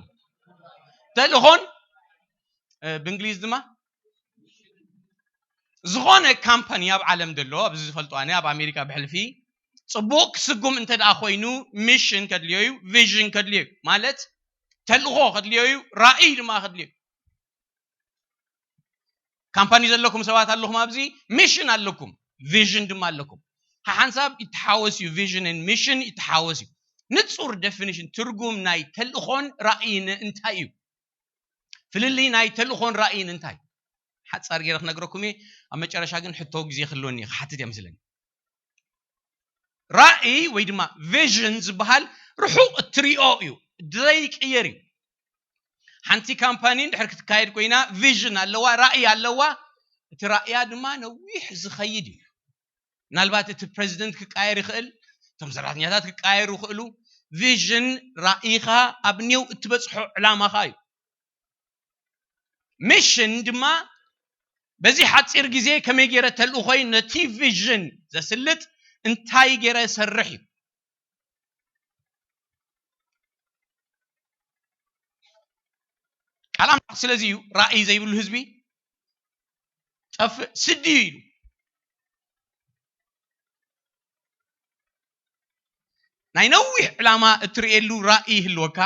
ተልእኾን፣ እ፣ ብእንግሊዝ ድማ ዝኾነ ካምፓኒ ኣብ ዓለም ዘሎ፣ ኣብዚ ዝፈልጦ ኣነ ኣብ ኣሜሪካ ብሕልፊ ጽቡቕ ክስጉም እንተ ደኣ ኮይኑ፣ ሚሽን ከድልዮ እዩ፣ ቪዥን ከድልዮ እዩ። ማለት ተልእኾ ከድልዮ እዩ፣ ራእይ ድማ ከድልዮ እዩ። ካምፓኒ ዘለኩም ሰባት ኣለኹም ኣብዚ፣ ሚሽን ኣለኩም፣ ቪዥን ድማ ኣለኩም። ሓሓንሳብ ይተሓወስ እዩ፣ ቪዥንን ሚሽን ይተሓወስ እዩ። ንጹር ዴፊኒሽን፣ ትርጉም ናይ ተልእኾን ራእይን እንታይ እዩ? ፍልልይ ናይ ተልእኾን ራእይን እንታይ? ሓጻር ገይረ ክነግረኩም እየ። ኣብ መጨረሻ ግን ሕቶ ግዜ ክህልወኒ እዩ፣ ክሓትት እየ መስለኒ። ራእይ ወይ ድማ ቪዥን ዝበሃል ርሑቕ እትሪኦ እዩ፣ ዘይቅየር እዩ። ሓንቲ ካምፓኒ እንድሕር ክትካየድ ኮይና ቪዥን ኣለዋ፣ ራእይ ኣለዋ። እቲ ራእያ ድማ ነዊሕ ዝኸይድ እዩ። ምናልባት እቲ ፕሬዚደንት ክቃየር ይኽእል፣ እቶም ሰራሕተኛታት ክቃየሩ ይኽእሉ። ቪዥን ራእይኻ ኣብ ኔው እትበጽሖ ዕላማኻ እዩ። ሚሽን ድማ በዚ ሓጺር ግዜ ከመይ ገይረ ተልእኾይ ነቲ ቪዥን ዘስልጥ፣ እንታይ ገይረ ሰርሕ እዩ። ቃል ኣምላኽ ስለዚ እዩ ራእይ ዘይብሉ ህዝቢ ጠፍእ ስዲ እዩ ኢሉ። ናይ ነዊሕ ዕላማ እትርእየሉ ራእይ ይህልወካ።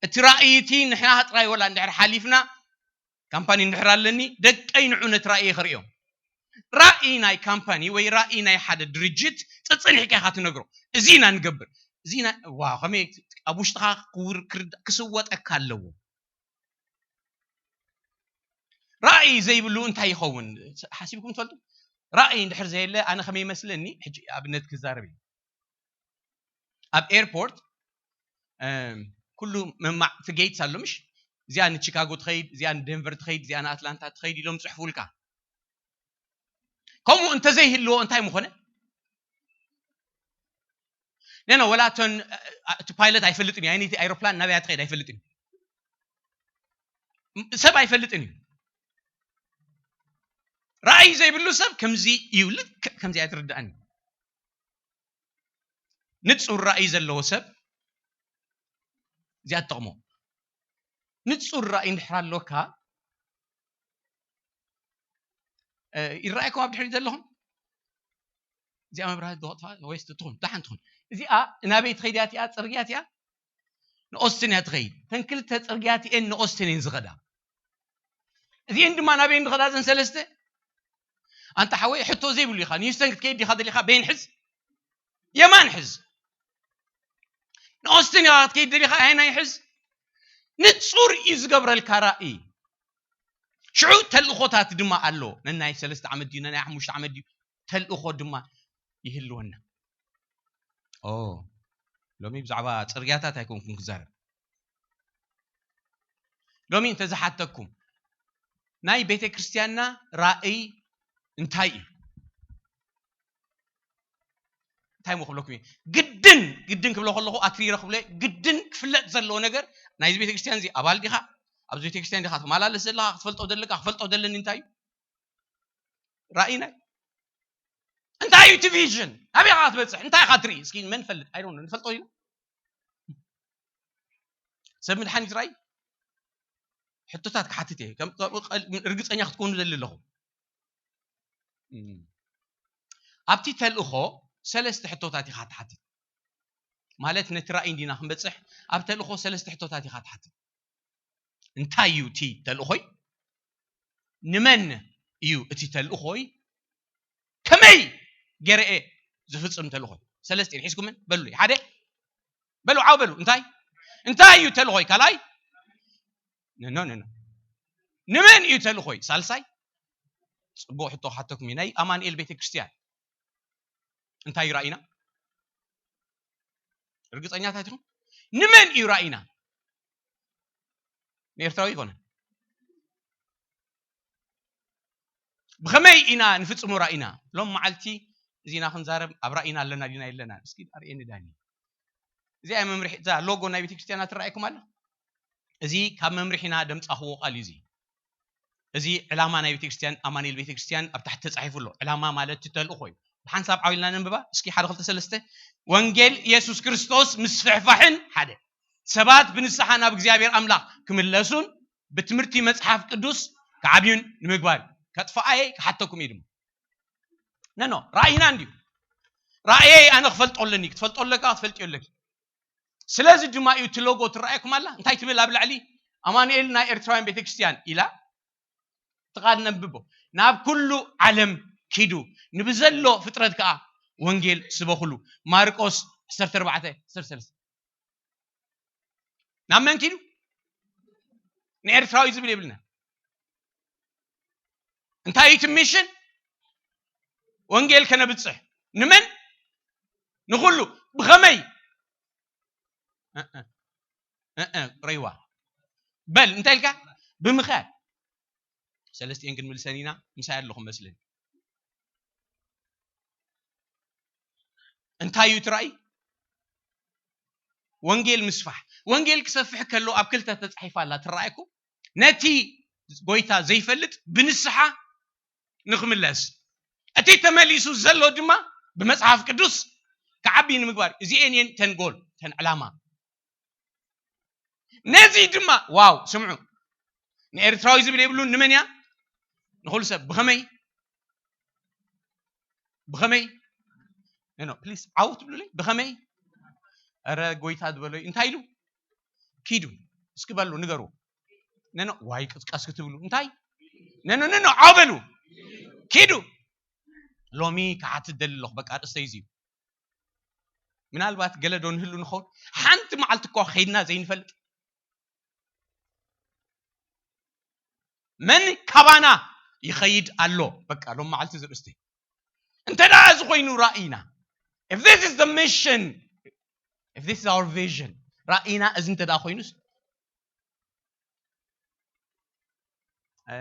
እቲ ራእይ እቲ ንሕና ጥራይ ወላ እንድሕር ሓሊፍና፣ ካምፓኒ እንድሕር ኣለኒ፣ ደቀይ ንዑ ነቲ ራእይ ከርእዮም። ራእይ ናይ ካምፓኒ ወይ ራእይ ናይ ሓደ ድርጅት ጸጸኒሕካ ኢኻ ትነግሮ። እዚ ኢና ንገብር። እዚ ኢና፣ ዋው፣ ከመይ ኣብ ውሽጥኻ ክውር-፣ ክርዳ-፣ ክስወጠካ ኣለዎ። ራእይ ዘይብሉ እንታይ ይኸውን? ሓሲብኩም ትፈልጡ? ራእይ እንድሕር ዘየለ፣ ኣነ ከመይ ይመስለኒ፣ ሕጂ ኣብነት ክዛረብ እየ። ኣብ ኤርፖርት፣ እም፣ ኩሉ መማዕ እቲ ጌትስ ኣሎ፣ ምሽ? እዚኣ ንቺካጎ ትኸይድ፣ እዚኣ ንዴንቨር ትኸይድ፣ እዚኣ ንኣትላንታ ትኸይድ ኢሎም ጽሕፉልካ። ከምኡ እንተዘይህልዎ እንታይ ምኾነ? ነኖ፣ ወላ እቶን፣ እ፣ እ፣ እቲ ፓይለት ኣይፈልጥን እዩ። ኣይነቲ ኣይሮፕላን ናበይ ትኸይድ ኣይፈልጥን እዩ። ም-፣ ሰብ ኣይፈልጥን እዩ። ራእይ ዘይብሉ ሰብ ከምዚ እዩ፣ ልክዕ ከምዚ ኣይትርዳእን እዩ። ንጹር ራእይ ዘለዎ ሰብ እዚኣ ትጠቕሞ። ንጹር ራእይ እንድሕር ኣሎካ፣ እ፣ ይረኣየኩም ኣብ ድሕሪት ዘለኹም? እዚኣ መብራህቲ ዶ ክጥፋ ወይስ ትኹን? ደሓን ትኹን። እዚኣ ናበይ ትኸይድ እያ እቲኣ? ጽርግያ እቲኣ ንኦስትን እያ ትኸይድ። እተን ክልተ ጽርግያ እቲኤን ንኦስትን እየን ዝኸዳ። እዚኤን ድማ ናበይ ዝኸዳ እዘን ሰለስተ? ኣንታ ሓወይ፣ ሕቶ ዘይብሉ ኢኻ። ንሂውስተን ክትከይድ ዲኻ ደሊኻ? በየን ሕዝ? የማን ሕዝ። ንኦስትን ኢኻ ክትከይድ ደሊኻ? ኣየናይ ሕዝ? ንጹር እዩ ዝገብረልካ ራእይ። ሽዑ ተልእኾታት ድማ ኣሎ። ነናይ ሰለስተ ዓመት ድዩ፣ ነናይ ሓሙሽተ ዓመት ድዩ፣ ተልእኾ ድማ ይህልወና። ኦ፣ ሎሚ ብዛዕባ ጽርግያታት ኣይኮንኩን ክዛረብ። ሎሚ እንተዝሓተኩም፣ ናይ ቤተ ክርስቲያንና ራእይ እንታይ እዩ? እንታይ እሞ ክብለኩም እየ? ግድን፣ ግድን ክብሎ ከለኹ ኣትሪረ ክብሎ እየ። ግድን ክፍለጥ ዘለዎ ነገር፣ ናይዚ ቤተ ክርስቲያን እዚ ኣባል ዲኻ? ኣብዚ ቤተ ክርስቲያን ዲኻ ትመላለስ ዘለኻ? ክትፈልጦ ዘለካ፣ ክፈልጦ ዘለኒ እንታይ እዩ? ራእይና እዩ። እንታይ እዩ እቲ ቪዥን? ኣበይ ኢኻ ክትበጽሕ? እንታይ ኢኻ ትርኢ? እስኪ መን ፈልጥ? ኣይ ዶንት ኖ። ንፈልጦ ኢና። ሰብ መድሓኒት ራእይ? ሕቶታት ክሓትት እየ። ከም፣ ከም፣ ርግጸኛ ክትኮኑ ዘሊ ኣለኹ። እም። ኣብቲ ተልእኾ ሰለስተ ሕቶታት ኢኻ ትሓትት። ማለት ነቲ ራእይ እንዲና ክንበጽሕ፣ ኣብ ተልእኾ ሰለስተ ሕቶታት ኢኻ ትሓትት። እንታይ እዩ እቲ ተልእኾይ? ንመን እዩ እቲ ተልእኾይ? ከመይ ገይረ እየ ዝፍጽም ተልእኾይ? ሰለስተ ሒዝኩምን? በሉለይ። ሓደ። በሉ፣ ዓው በሉ። እንታይ? እንታይ እዩ ተልእኾይ? ካልኣይ? ኖ፣ ኖ፣ ኖ፣ ኖ። ንመን እዩ ተልእኾይ? ሳልሳይ? ጽቡቕ ሕቶ ክሓተኩም እዩ። ናይ ኣማኑኤል ቤተ ክርስቲያን እንታይ እዩ ራእይና? ርግጸኛታት ኢኹም? ንመን እዩ ራእይና? ንኤርትራዊ ይኮነ። ብኸመይ ኢና ንፍጽሞ ራእይና? ሎም መዓልቲ እዚ ኢና ክንዛረብ፣ ኣብ ራእይና ኣለና ዲና የለና? እስኪ ኣርእየኒ ዳኒ። እዚኣ መምርሒ፣ እዛ ሎጎ ናይ ቤተክርስትያና ትረኣየኩም ኣላ? እዚ ካብ መምርሒና ደምጻኽዎ ቃል እዩ እዚ። እዚ ዕላማ ናይ ቤተክርስትያን፣ ኣማኑኤል ቤተክርስትያን ኣብ ታሕቲ ተጻሒፉ ኣሎ። ዕላማ ማለት እቲ ተልእኾ እዩ። ብሓንሳብ ዓው ኢልና ነንብባ። እስኪ ሓደ፣ ክልተ፣ ሰለስተ። ወንጌል ኢየሱስ ክርስቶስ ምስፍሕፋሕን፣ ሓደ፣ ሰባት ብንስሓ ናብ እግዚኣብሔር ኣምላኽ ክምለሱን ብትምህርቲ መጽሓፍ ቅዱስ ክዓብዩን ንምግባር እዩ። ከጥፍኣየ ክሓተኩም እዩ ድማ። ነኖ፣ ራእይና እንድዩ። ራእየይ ኣነ ክፈልጦ ኣለኒ። ክትፈልጦ ኣለካ፣ ክትፈልጥዮ ኣለኪ። ስለዚ ድማ እዩ እቲ ሎጎ ትረኣየኩም ኣላ። እንታይ ትብል ኣብ ላዕሊ? ኣማኑኤል ናይ ኤርትራውያን ቤተክርስትያን ኢላ። እቲ ቃል ነንብቦ። ናብ ኩሉ ዓለም ኪዱ፣ ንብዘሎ ፍጥረት ከኣ ወንጌል ስበኹሉ። ማርቆስ ዓሰርተ ኣርባዕተ ዓሰርተ ሰለስተ። ናብ መን ኪዱ? ንኤርትራዊ ዝብል የብልና። እንታይ እዩ እቲ ሚሽን? ወንጌል ከነብጽሕ። ንመን? ንኹሉ። ብኸመይ? እ፣ እ፣ እ፣ እ፣ ረይዋ። በል፣ እንታይ ኢልካ? ብምኻድ። ሰለስቲኤን ክንምልሰን ኢና፣ ምሳይ ኣለኹም መስለኒ። እንታይ እዩ እቲ ራእይ? ወንጌል ምስፋሕ። ወንጌል ክሰፍሕ ከሎ ኣብ ክልተ ተጻሒፋ ኣላ፣ ትረኣየኩም? ነቲ ጎይታ ዘይፈልጥ ብንስሓ ንኽምለስ፣ እቲ ተመሊሱ ዘሎ ድማ ብመጽሓፍ ቅዱስ ክዓቢ ንምግባር። እዚኤን እየን ተን ጎል፣ ተን ዕላማ። ነዚ ድማ፣ ዋው፣ ስምዑ፣ ንኤርትራዊ ዝብል የብሉን። ንመን እያ? ንኹሉ ሰብ። ብኸመይ? ብኸመይ? ኖ፣ ኖ፣ ፕሊስ፣ ዓው ትብሉለይ? ብኸመይ? ኧረ ጎይታ ዝበሎ እዩ። እንታይ ኢሉ? ኪዱ። እስኪ በሉ፣ ንገሩ። ኖ፣ ኖ፣ ዋይ፣ ቅስቀስ ክትብሉ። እንታይ? ኖ፣ ኖ፣ ኖ፣ ኖ፣ ዓው በሉ። ኪዱ። ሎሚ ክሓትት ደሊ ኣለኹ፣ በቃ፣ ኣርእስተይ እዚ እዩ። ምናልባት ገለ ዶ ንህሉ ንኸውን? ሓንቲ መዓልቲ እኳ ኸይድና ዘይንፈልጥ። መን ካባና ይኸይድ ኣሎ? በቃ፣ ሎም መዓልቲ ዝርእስቲ። እንተ ደኣ እዚ ኮይኑ ራእይና፣ if this is the mission, if this is our vision፣ ራእይና እዚ እንተ ደኣ ኮይኑስ፣ እ፣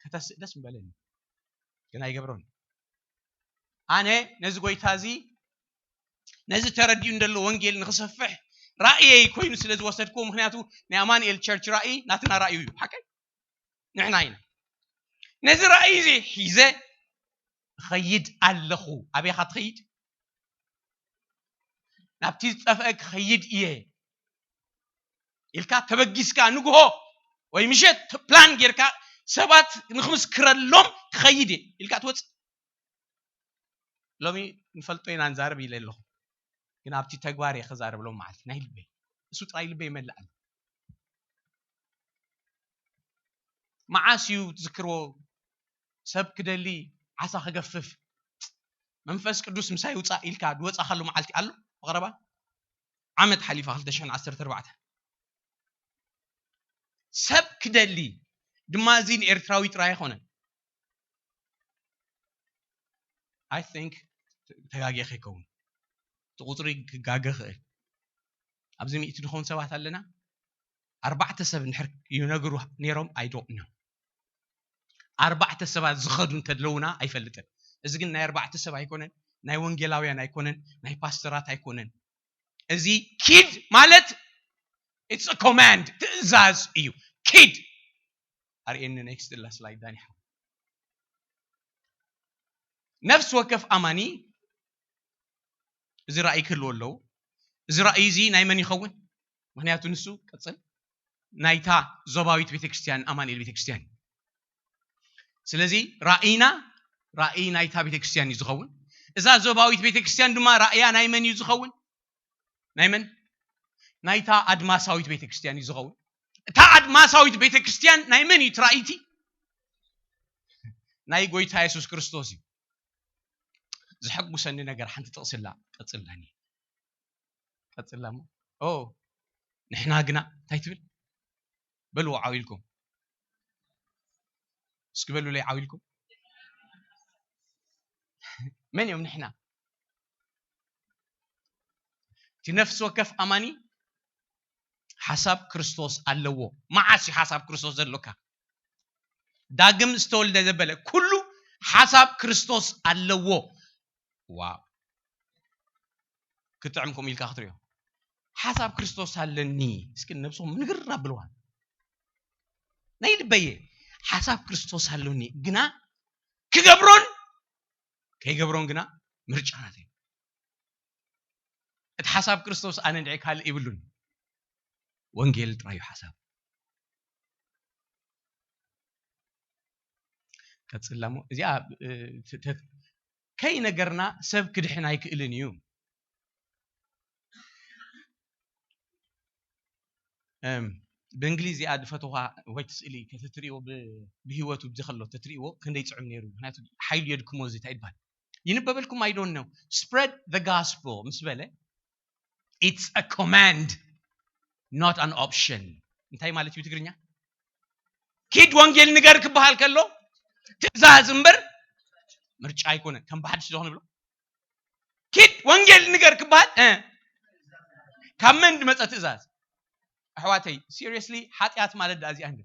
ከተስእ ደስ ምበለኒ። ግን ኣይገብሮን። ኣነ ነዚ ጎይታ እዚ፣ ነዚ ተረዲኡ እንደሎ ወንጌል ንኽሰፍሕ ራእየይ ኮይኑ ስለ ዝወሰድክዎ፣ ምኽንያቱ ናይ ኣማኑኤል ቸርች ራእይ ናትና ራእዩ እዩ። ሓቀይ? ንሕና ኢና። ነዚ ራእይ እዚ ሒዘ እኸይድ ኣለኹ። ኣበይ ኢኻ ትኸይድ? ናብቲ ዝጠፍአ ክኸይድ እየ ኢልካ ተበጊስካ ንግሆ ወይ ምሸት ፕላን ጌርካ ሰባት ንኽምስክረሎም ክኸይድ እየ ኢልካ ትወፅእ። ሎሚ ንፈልጦ ኢና ንዛረብ ኢለ ኣለኹ፣ ግን ኣብቲ ተግባር እየ ክዛረብ ሎም መዓልቲ ናይ ልበይ። እሱ ጥራይ ልበይ ይመልእ ኣሎ። መዓስ እዩ ትዝክርዎ? ሰብ ክደሊ ዓሳ ክገፍፍ መንፈስ ቅዱስ ምሳይ ውፃእ ኢልካ ዝወፃኻሉ መዓልቲ ኣሎ? ብቐረባ ዓመት ሓሊፋ ክልተ ሽሕን ዓሰርተ ኣርባዕተ። ሰብ ክደሊ ድማ እዚ ንኤርትራዊ ጥራይ ኣይኮነን። I think ተጋጊ ከይከውን፣ እቲ ቁፅሪ ክጋገ ክእል። ኣብዚ ሚእቲ ንኸውን ሰባት ኣለና። ኣርባዕተ ሰብ እንድሕር ይነግሩ ነይሮም፣ I don't know። ኣርባዕተ ሰባት ዝኸዱ እንተለውና ኣይፈልጥን። እዚ ግን ናይ ኣርባዕተ ሰብ ኣይኮነን፣ ናይ ወንጌላውያን ኣይኮነን፣ ናይ ፓስተራት ኣይኮነን። እዚ ኪድ ማለት it's a command፣ ትእዛዝ እዩ። ኪድ። ኣርእየኒ ኔክስት ላ ስላይድ ዳኒ ሓው። ነፍሲ ወከፍ ኣማኒ እዚ ራእይ ክህልዎ ኣለዎ። እዚ ራእይ እዚ ናይ መን ይኸውን? ምኽንያቱ ንሱ ቀጽል ናይታ ዞባዊት ቤተክርስትያን ኣማኑኤል ቤተክርስትያን እዩ። ስለዚ ራእይና ራእይ ናይታ ቤተክርስትያን እዩ ዝኸውን። እዛ ዞባዊት ቤተክርስትያን ድማ ራእያ ናይ መን እዩ ዝኸውን? ናይ መን? ናይታ ኣድማሳዊት ቤተክርስትያን እዩ ዝኸውን። እታ ኣድማሳዊት ቤተክርስትያን ናይ መን እዩ እቲ ራእይቲ? ናይ ጎይታ የሱስ ክርስቶስ እዩ። ዘሐጉሰኒ ነገር ሓንቲ ጥቕሲ ኣላ፣ ቀጽላኒ። ቀጽላ እሞ። ኦ፣ ንሕና ግና እንታይ ትብል? በልዎ ዓው ኢልኩም። እስኪ በሉለይ ዓው ኢልኩም። መን እዮም ንሕና? እቲ ነፍሲ ወከፍ ኣማኒ ሓሳብ ክርስቶስ ኣለዎ። መዓስ እዩ ሓሳብ ክርስቶስ ዘሎካ? ዳግም ዝተወልደ ዘበለ ኩሉ ሓሳብ ክርስቶስ ኣለዎ። ዋው! ክጥዕም ከምኡ ኢልካ ክትሪኦ። ሓሳብ ክርስቶስ ኣለኒ። እስኪ ነብስኹም ንግር ኣብልዋ። ናይ ልበየ ሓሳብ ክርስቶስ ኣለኒ፣ ግና ክገብሮን ከይገብሮን ግና ምርጫ ናተይ። እቲ ሓሳብ ክርስቶስ ኣነ ንዒ ካልእ ይብሉን። ወንጌል ጥራይ እዩ ሓሳብ። ቀጽላ እሞ እዚኣ፣ እ፣ ተ-፣ ተ-፣ ከይነገርና ሰብ ክድሕን ኣይክእልን እዩ። እም፣ ብእንግሊዝ እዚኣ ዝፈተዋ ወይ ትስእሊ ከተትርእዎ ብ- ብህይወቱ ብዚ ከሎ ተትርእዎ ክንደይ ጽዑም ነይሩ። ምክንያቱ ሓይሉ የድክሞ እዚ እንታይ ይባል ይንበበልኩም I don't know. Spread the gospel ምስ በለ it's a command, not an option. እንታይ ማለት እዩ ትግርኛ? ኪድ ወንጌል ንገር ክበሃል ከሎ ትእዛዝ እምበር ምርጫ ኣይኮነን። ከም ብሓድሽ ዝኾነ ብሎ ኪድ ወንጌል ንገር ክበሃል እ፣ ካብ መን ዝመፀ ትእዛዝ? ኣሕዋተይ፣ seriously ሓጢኣት ማለት ዳ እዚኣ እንዲ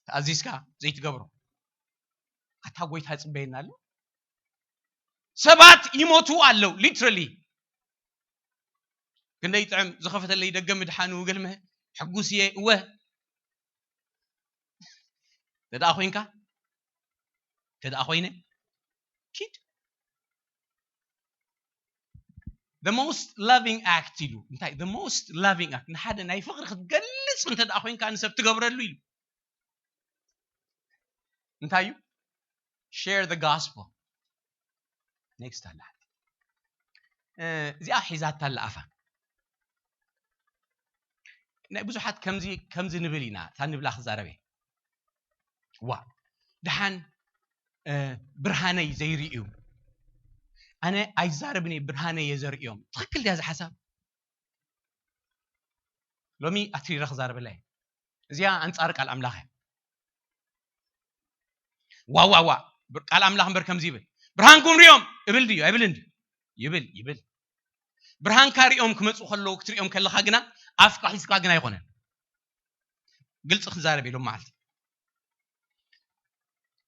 ተኣዚዝካ ዘይትገብሮ ኣታ ጎይታ ይፅበየና ኣሎ። ሰባት ይሞቱ ኣለዉ literally። ክንደይ ጥዕም ዝኸፈተለይ ደገ ምድሓኑ ገልመ ሕጉስ እየ እወ። ተደኣ ኮይንካ ተደኣ ኮይነ ኪድ the most loving act ኢሉ እንታይ the most loving act ንሓደ ናይ ፍቕሪ ክትገልጽ እንተ ደኣ ኮይንካ ንሰብ ትገብረሉ ኢሉ እንታይ እዩ? Share the gospel. Next ኣላ ሓንቲ እዚኣ ሒዛታ ኣላ ኣፋ ናይ ብዙሓት ከምዚ ከምዚ ንብል ኢና እታ ንብላ ክዛረበ ዋ ደሓን ብርሃነይ ዘይርእዩ ኣነ ኣይዛረብን እየ ብርሃነይ እየ ዘርእዮም ትኽክል ድያ እዚ ሓሳብ ሎሚ ኣትሪረ ክዛረበላ እየ እዚኣ ኣንፃር ቃል ኣምላኽ እያ ዋዋዋ ቃል ኣምላኽ እምበር ከምዚ ይብል ብርሃንኩም ሪኦም እብል ድዩ ኣይብልን ድዩ ይብል ይብል ብርሃንካ ሪኦም ክመፁ ከለዉ ክትሪኦም ከለካ ግና ኣፍካ ሒዝካ ግን ኣይኮነን ግልፂ ክዛረብ ኢሎም መዓልቲ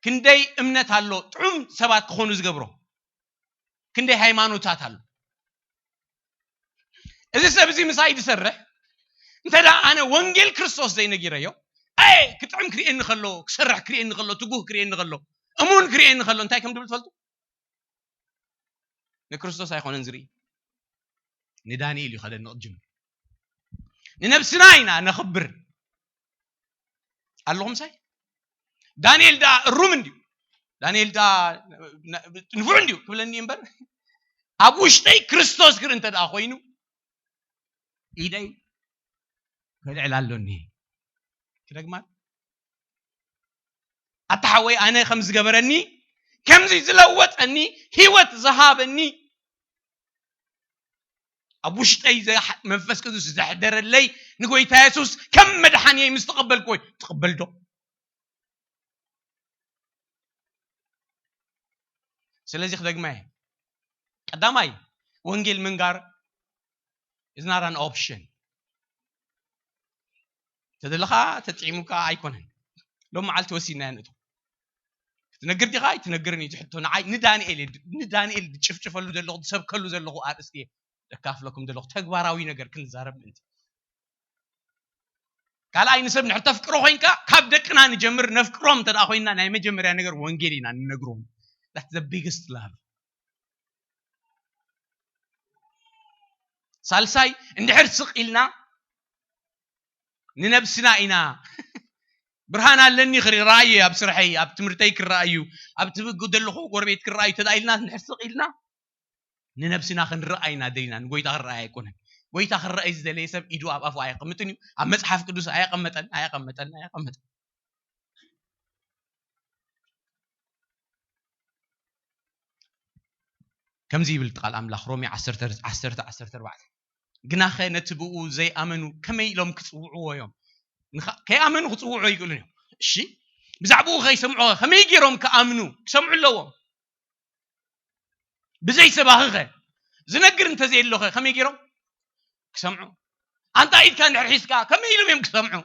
ክንደይ እምነት ኣሎ ጥዑም ሰባት ክኾኑ ዝገብሮ ክንደይ ሃይማኖታት ኣሎ እዚ ሰብ እዚ ምሳይ ዝሰርሕ እንተ ደኣ ኣነ ወንጌል ክርስቶስ ዘይነጊረዮ ኣይ ክጥዕም ክርእየኒ ከሎ ክሰርሕ ክርእየኒ ከሎ ትጉህ ክርእየኒ ከሎ እሙን ክርእየኒ ከሎ እንታይ ከም ድብል ትፈልጡ ንክርስቶስ ኣይኮነን ዝርኢ ንዳንኤል እዩ ከደንቕ ጅምር ንነብስና ኢና ነኽብር ኣለኹም ሳይ ዳንኤል ዳ እሩም እንዲዩ ዳንኤል ዳ ንፉዕ እንዲዩ ክብለኒ እምበር ኣብ ውሽጠይ ክርስቶስ ክርኢ እንተ ደኣ ኮይኑ ኢደይ ከልዕል ኣሎኒ ክደግማል ኣታ ሓወይ ኣነ ከም ዝገበረኒ ከምዚ ዝለወጠኒ ህይወት ዝሃበኒ ኣብ ውሽጠይ መንፈስ ቅዱስ ዘሕደረለይ ንጎይታ የሱስ ከም መድሓንየይ ምስ ተቐበልኩ ወይ ትቕበል ዶ ስለዚ ክደግማ እየ ቀዳማይ ወንጌል ምንጋር is not an option ተደለኻ ተጥዒሙካ ኣይኮነን ሎም መዓልቲ ወሲና ንእቶ ክትነግር ዲኻ ኣይትነግርን እዩ ትሕቶ ንዓይ ንዳንኤል ንዳንኤል ዝጭፍጭፈሉ ዘለኹ ዝሰብከሉ ዘለኹ ኣርእስቲ ዘካፍለኩም ዘለኹ ተግባራዊ ነገር ክንዛረብ ምእንቲ ካልኣይ ንሰብ ንሕር ተፍቅሮ ኮይንካ ካብ ደቅና ንጀምር ነፍቅሮም እንተ ኮይንና ናይ መጀመርያ ነገር ወንጌል ኢና ንነግሮም that's the biggest love ሳልሳይ እንድሕር ስቕ ኢልና ንነብስና ኢና ብርሃን ኣለኒ ክረኣየ ኣብ ስርሐይ ኣብ ትምህርተይ ክረኣዩ ኣብ ትብግ ዘለኹ ጎረቤት ክረኣዩ ተዳኢልና ንሕር ስቕ ኢልና ንነብስና ክንረኣይና ደሊና ንጎይታ ክረኣይ ኣይኮነን ጎይታ ክረኣይ ዝደለየ ሰብ ኢዱ ኣብ ኣፉ ኣየቀምጥን እዩ ኣብ መፅሓፍ ቅዱስ ኣየቀመጠን ኣየቀመጠን ኣየቀመጠን ከምዚ ይብል ቃል ኣምላኽ ሮሜ 10 14 ግናኸ ነቲ ብኡ ዘይኣመኑ ከመይ ኢሎም ክፅውዕዎ እዮም ከይኣመኑ ክፅውዕዎ ይኽእሉን እዮም እሺ ብዛዕባኡ ከይሰምዑ ከመይ ገይሮም ክኣምኑ ክሰምዑ ኣለዎም ብዘይ ሰባኺኸ ዝነግር እንተዘየሎኸ ከመይ ገይሮም ክሰምዑ ኣንታ ኢድካ እንድሕር ሒዝካ ከመይ ኢሎም እዮም ክሰምዑ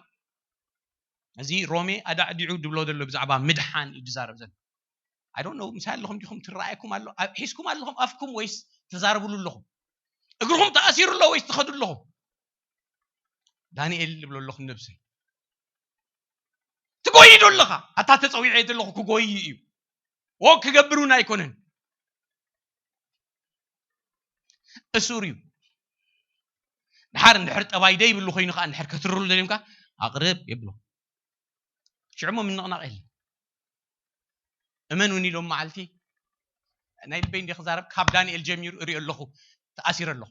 እዚ ሮሜ ኣዳዕዲዑ ድብሎ ዘሎ ብዛዕባ ምድሓን እዩ ዝዛረብ ዘሎ I don't know ምሳይ ኣለኹም ዲኹም ትረኣየኩም ኣሎ ሒዝኩም ኣለኹም ኣፍኩም ወይስ ተዛርብሉ ኣለኹም እግርኹም ተኣሲሩ ኣሎ ወይስ ትኸዱ ኣለኹም ዳንኤል ዝብሎ ኣለኹም ነብሰይ ትጎይ ዶ ኣለኻ ኣታ ተፀዊዐ ዘለኹ ክጎይ እዩ ወ ክገብር እውን ኣይኮነን እሱር እዩ ድሓር እንድሕር ጠባይ ደይብሉ ኮይኑ ከዓ እንድሕር ከትርሉ ደሊምካ ኣቕርብ የብሎ ሽዕሞ ምንቕናቕ የለ እመኑኒ፣ ሎም መዓልቲ ናይ ልበይ እንዲ ክዛረብ፣ ካብ ዳንኤል ጀሚሩ እሪኦ ኣለኹ፣ ተኣሲረ ኣለኹ።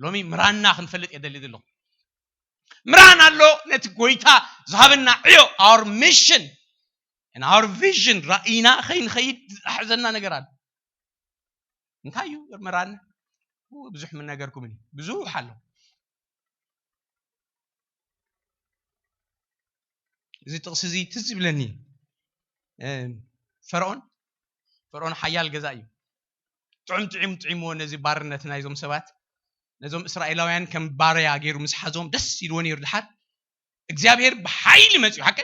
ሎሚ ምራና ክንፈልጥ እየ ደሊ ዘለኹ። ምራን ኣሎ፣ ነቲ ጎይታ ዝሃበና ዕዮ፣ our mission and our vision፣ ራእይና ከይንኸይድ ዝሓዘና ነገር ኣሎ። እንታይ እዩ ምራን? ብዙሕ ምነገርኩም እዩ፣ ብዙሕ ኣሎ። እዚ ጥቕሲ እዚ ትዝ ይብለኒ። ፈርዖን ፈርዖን ሓያል ገዛ እዩ። ጥዑም ጥዑም ጥዒምዎ ነዚ ባርነት ናይዞም ሰባት፣ ነዞም እስራኤላውያን ከም ባርያ ገይሩ ምስ ሓዞም ደስ ኢልዎ ነይሩ። ድሓር እግዚኣብሔር ብሓይሊ መፅዩ ሓቀ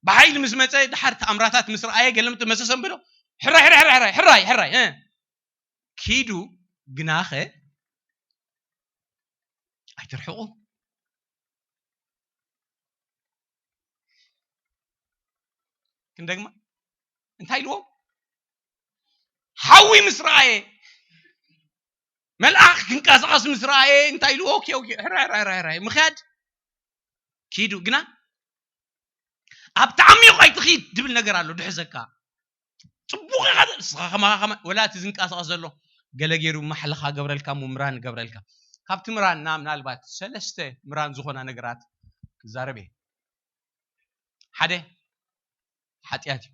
ብሓይሊ ምስ መፀ ድሓር ተኣምራታት ምስ ረኣየ ገለምቲ መሰሰም ብሎ ሕራይ ሕራይ ሕራይ ሕራይ ሕራይ ሕራይ ኪዱ ግናኸ ኣይትርሕቑ። ክንደግማ እንታይ ኢልዎም? ሓዊ ምስ ረኣየ፣ መልኣኽ ክንቀሳቐስ ምስ ረኣየ እንታይ ኢልዎ? ኦኬ ኦኬ፣ ሕራይ ሕራይ ሕራይ ሕራይ ምኽያድ ኪዱ። ግና ኣብ ተዓሚቑ ኣይትኺድ ድብል ነገር ኣሎ ድሕዘካ። ጽቡቕ ኢኻ ንስኻ ከማኻ ከማ ወላ እቲ ዝንቀሳቐስ ዘሎ ገለ ገይሩ ማሕለኻ ገብረልካ፣ ምምራን ገብረልካ። ካብቲ ምራንና ምናልባት ሰለስተ ምራን ዝኾና ነገራት ክዛረብ እየ። ሓደ ሓጢኣት እዩ።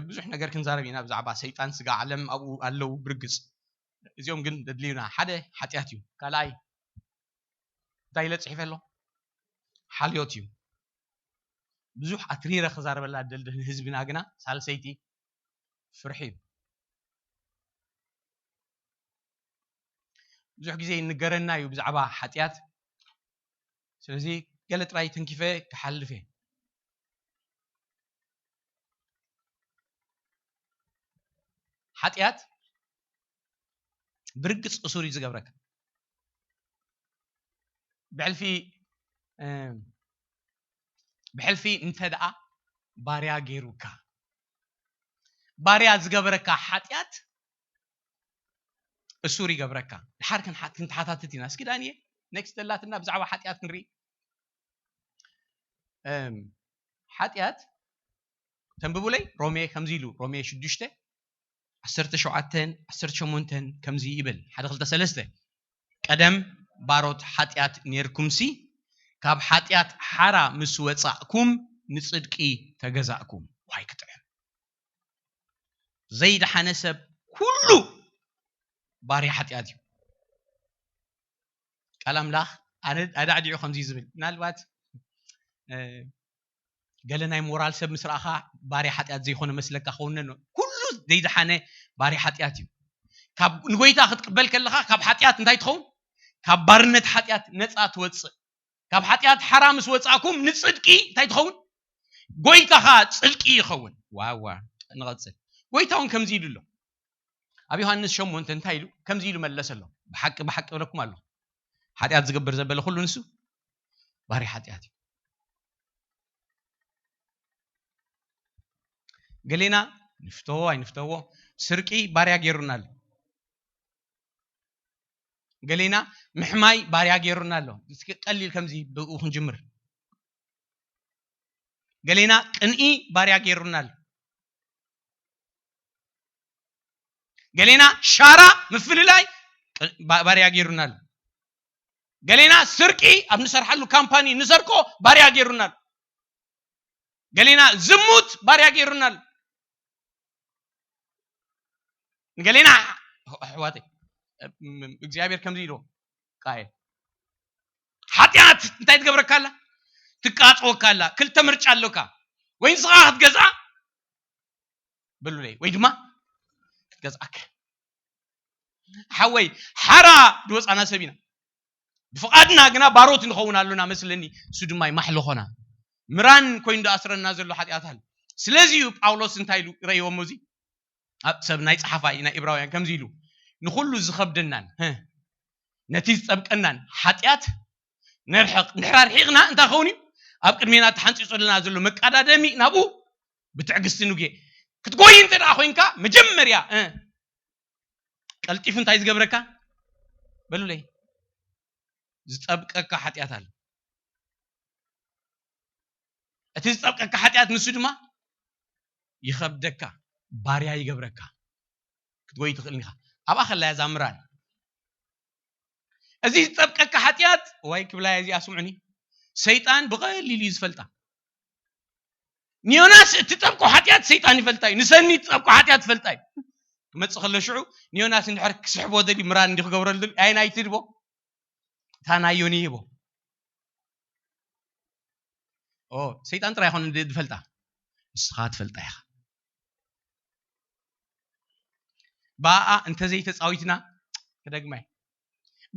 ብዙሕ ነገር ክንዛረብ ኢና ብዛዕባ ሰይጣን፣ ስጋ ዓለም ኣብኡ ኣለዉ ብርግጽ። እዚኦም ግን ደድልዩና። ሓደ ሓጢኣት እዩ። ካልኣይ እንታይ ኢለ ጽሒፈ ኣሎ? ሓልዮት እዩ። ብዙሕ ኣትሪረ ክዛረበላ ደልደ ንህዝብና ግና ሳልሰይቲ ፍርሒ እዩ። ብዙሕ ግዜ ይንገረና እዩ ብዛዕባ ሓጢኣት። ስለዚ ገለ ጥራይ ተንኪፈ ክሓልፍ እየ። ሓጢኣት ብርግጽ እሱር እዩ ዝገብረካ። ብሕልፊ ብሕልፊ እንተ ደኣ ባርያ ገይሩካ፣ ባርያ ዝገበረካ ሓጢኣት እሱር ይገብረካ። ድሓር ክንሓት ክንተሓታትት ኢና። እስኪ ዳንኤል ኔክስት ዘላትና ብዛዕባ ሓጢኣት ክንርኢ። ሓጢኣት ተንብቡለይ። ሮሜ ከምዚ ኢሉ፣ ሮሜ ሽዱሽተ ዓሰርተ ሸውዓተን ዓሰርተ ሸሞንተን ከምዚ ይብል፣ ሓደ ክልተ ሰለስተ። ቀደም ባሮት ሓጢኣት ኔርኩምሲ፣ ካብ ሓጢኣት ሓራ ምስ ወጻእኩም ንጽድቂ ተገዛእኩም። ዋይ ክጥዕም። ዘይደሓነ ሰብ ኩሉ ባርያ ሓጢኣት እዩ። ቃል ኣምላኽ ኣዳዕዲዑ ከምዚ ዝብል፣ ምናልባት ገለ ናይ ሞራል ሰብ ምስ ረኣኻ ባርያ ሓጢኣት ዘይኮነ መስለካ ክውነ ኩሉ ዘይደሓነ ባርያ ሓጢኣት እዩ። ካብ ንጎይታ ክትቅበል ከለኻ ካብ ሓጢኣት እንታይ ትኸውን? ካብ ባርነት ሓጢኣት ነፃ ትወፅእ። ካብ ሓጢኣት ሓራ ምስ ወፃእኩም ንፅድቂ እንታይ ትኸውን? ጎይታኻ ፅድቂ ይኸውን። ዋዋ ንቐፅል። ጎይታ እውን ከምዚ ኢሉ ኣሎ ኣብ ዮሃንስ ሸሞንተ እንታይ ኢሉ? ከምዚ ኢሉ መለሰሎም፣ ብሓቂ ብሓቂ እብለኩም ኣለኹ፣ ሓጢኣት ዝገብር ዘበለ ኩሉ ንሱ ባርያ ሓጢኣት እዩ። ገሌና ንፍተዎ ኣይንፍተዎ ስርቂ ባርያ ገይሩና ኣሎ። ገሌና ምሕማይ ባርያ ገይሩና ኣሎ። እስኪ ቀሊል ከምዚ ብኡ ክንጅምር። ገሌና ቅንኢ ባርያ ገይሩና ኣሎ። ገሌና ሻራ ምፍልላይ ባርያ ገይሩና ኣሎ። ገሌና ስርቂ ኣብ ንሰርሓሉ ካምፓኒ ንሰርቆ ባርያ ገይሩና ኣሎ። ገሌና ዝሙት ባርያ ገይሩና ኣሎ። ንገሌና ኣሕዋተይ እግዚኣብሔር ከምዚ ኢልዎ ቃየል ሓጢኣት እንታይ ትገብረካ ኣላ? ትቃጽወካ ኣላ። ክልተ ምርጫ ኣለካ። ወይ ንስኻ ክትገዝኣ በሉለይ ወይ ድማ ክትገዝኣካ። ሓወይ ሓራ ዝወፃና ሰብ ኢና። ብፍቓድና ግና ባሮት ንኸውን ኣሎና መስለኒ። እሱ ድማ ይማሕልኾና። ምራን ኮይኑ ዝኣስረና ዘሎ ሓጢኣት ኣሎ። ስለዚ እዩ ጳውሎስ እንታይ ኢሉ ረእይዎሞ እዚ ኣብ ሰብ ናይ ጸሓፋይ ናይ ኢብራውያን ከምዚ ኢሉ ንኹሉ ዝኸብደናን ነቲ ዝጸብቀናን ሓጢኣት ነርሕቕ። እንድሕር ኣርሒቕና እንታይ ኸውን እዩ? ኣብ ቅድሜና ተሓንጺጹ ዘለና ዘሎ መቃዳደሚ ናብኡ ብትዕግስቲ ንጉየ። ክትጎይ እንተ ደኣ ኮይንካ መጀመርያ ቀልጢፉ እንታይ ዝገብረካ? በሉለይ። ዝጸብቀካ ሓጢኣት ኣሎ። እቲ ዝጸብቀካ ሓጢኣት ንሱ ድማ ይኸብደካ፣ ባርያ ይገብረካ። ክትጎይ ትኽእል ኢኻ። ኣብኣ ከላ እያ እዛ ምራን። እዚ ዝጸብቀካ ሓጢኣት፣ ዋይ ክብላ እያ እዚኣ፣ ስምዑኒ። ሰይጣን ብቐሊሉ እዩ ዝፈልጣ። ንዮናስ እትጸብቆ ሓጢኣት ሰይጣን ይፈልጣ እዩ። ንሰኒ እትጸብቆ ሓጢኣት ይፈልጣ እዩ። ክመጽእ ከሎ ሽዑ ንዮናስ እንድሕር ክስሕቦ ደልዩ፣ ምራን እንዲ ክገብረሉ ደልዩ፣ ኣይ ናይቲ ድቦ፣ እታ ናይ ዮኒ ይቦ። ኦ፣ ሰይጣን ጥራይ ይኾን እንዲ ዝፈልጣ፣ ንስኻ ትፈልጣ ኢኻ። ብኣኣ እንተዘይተጻዊትና፣ ክደግማ እየ።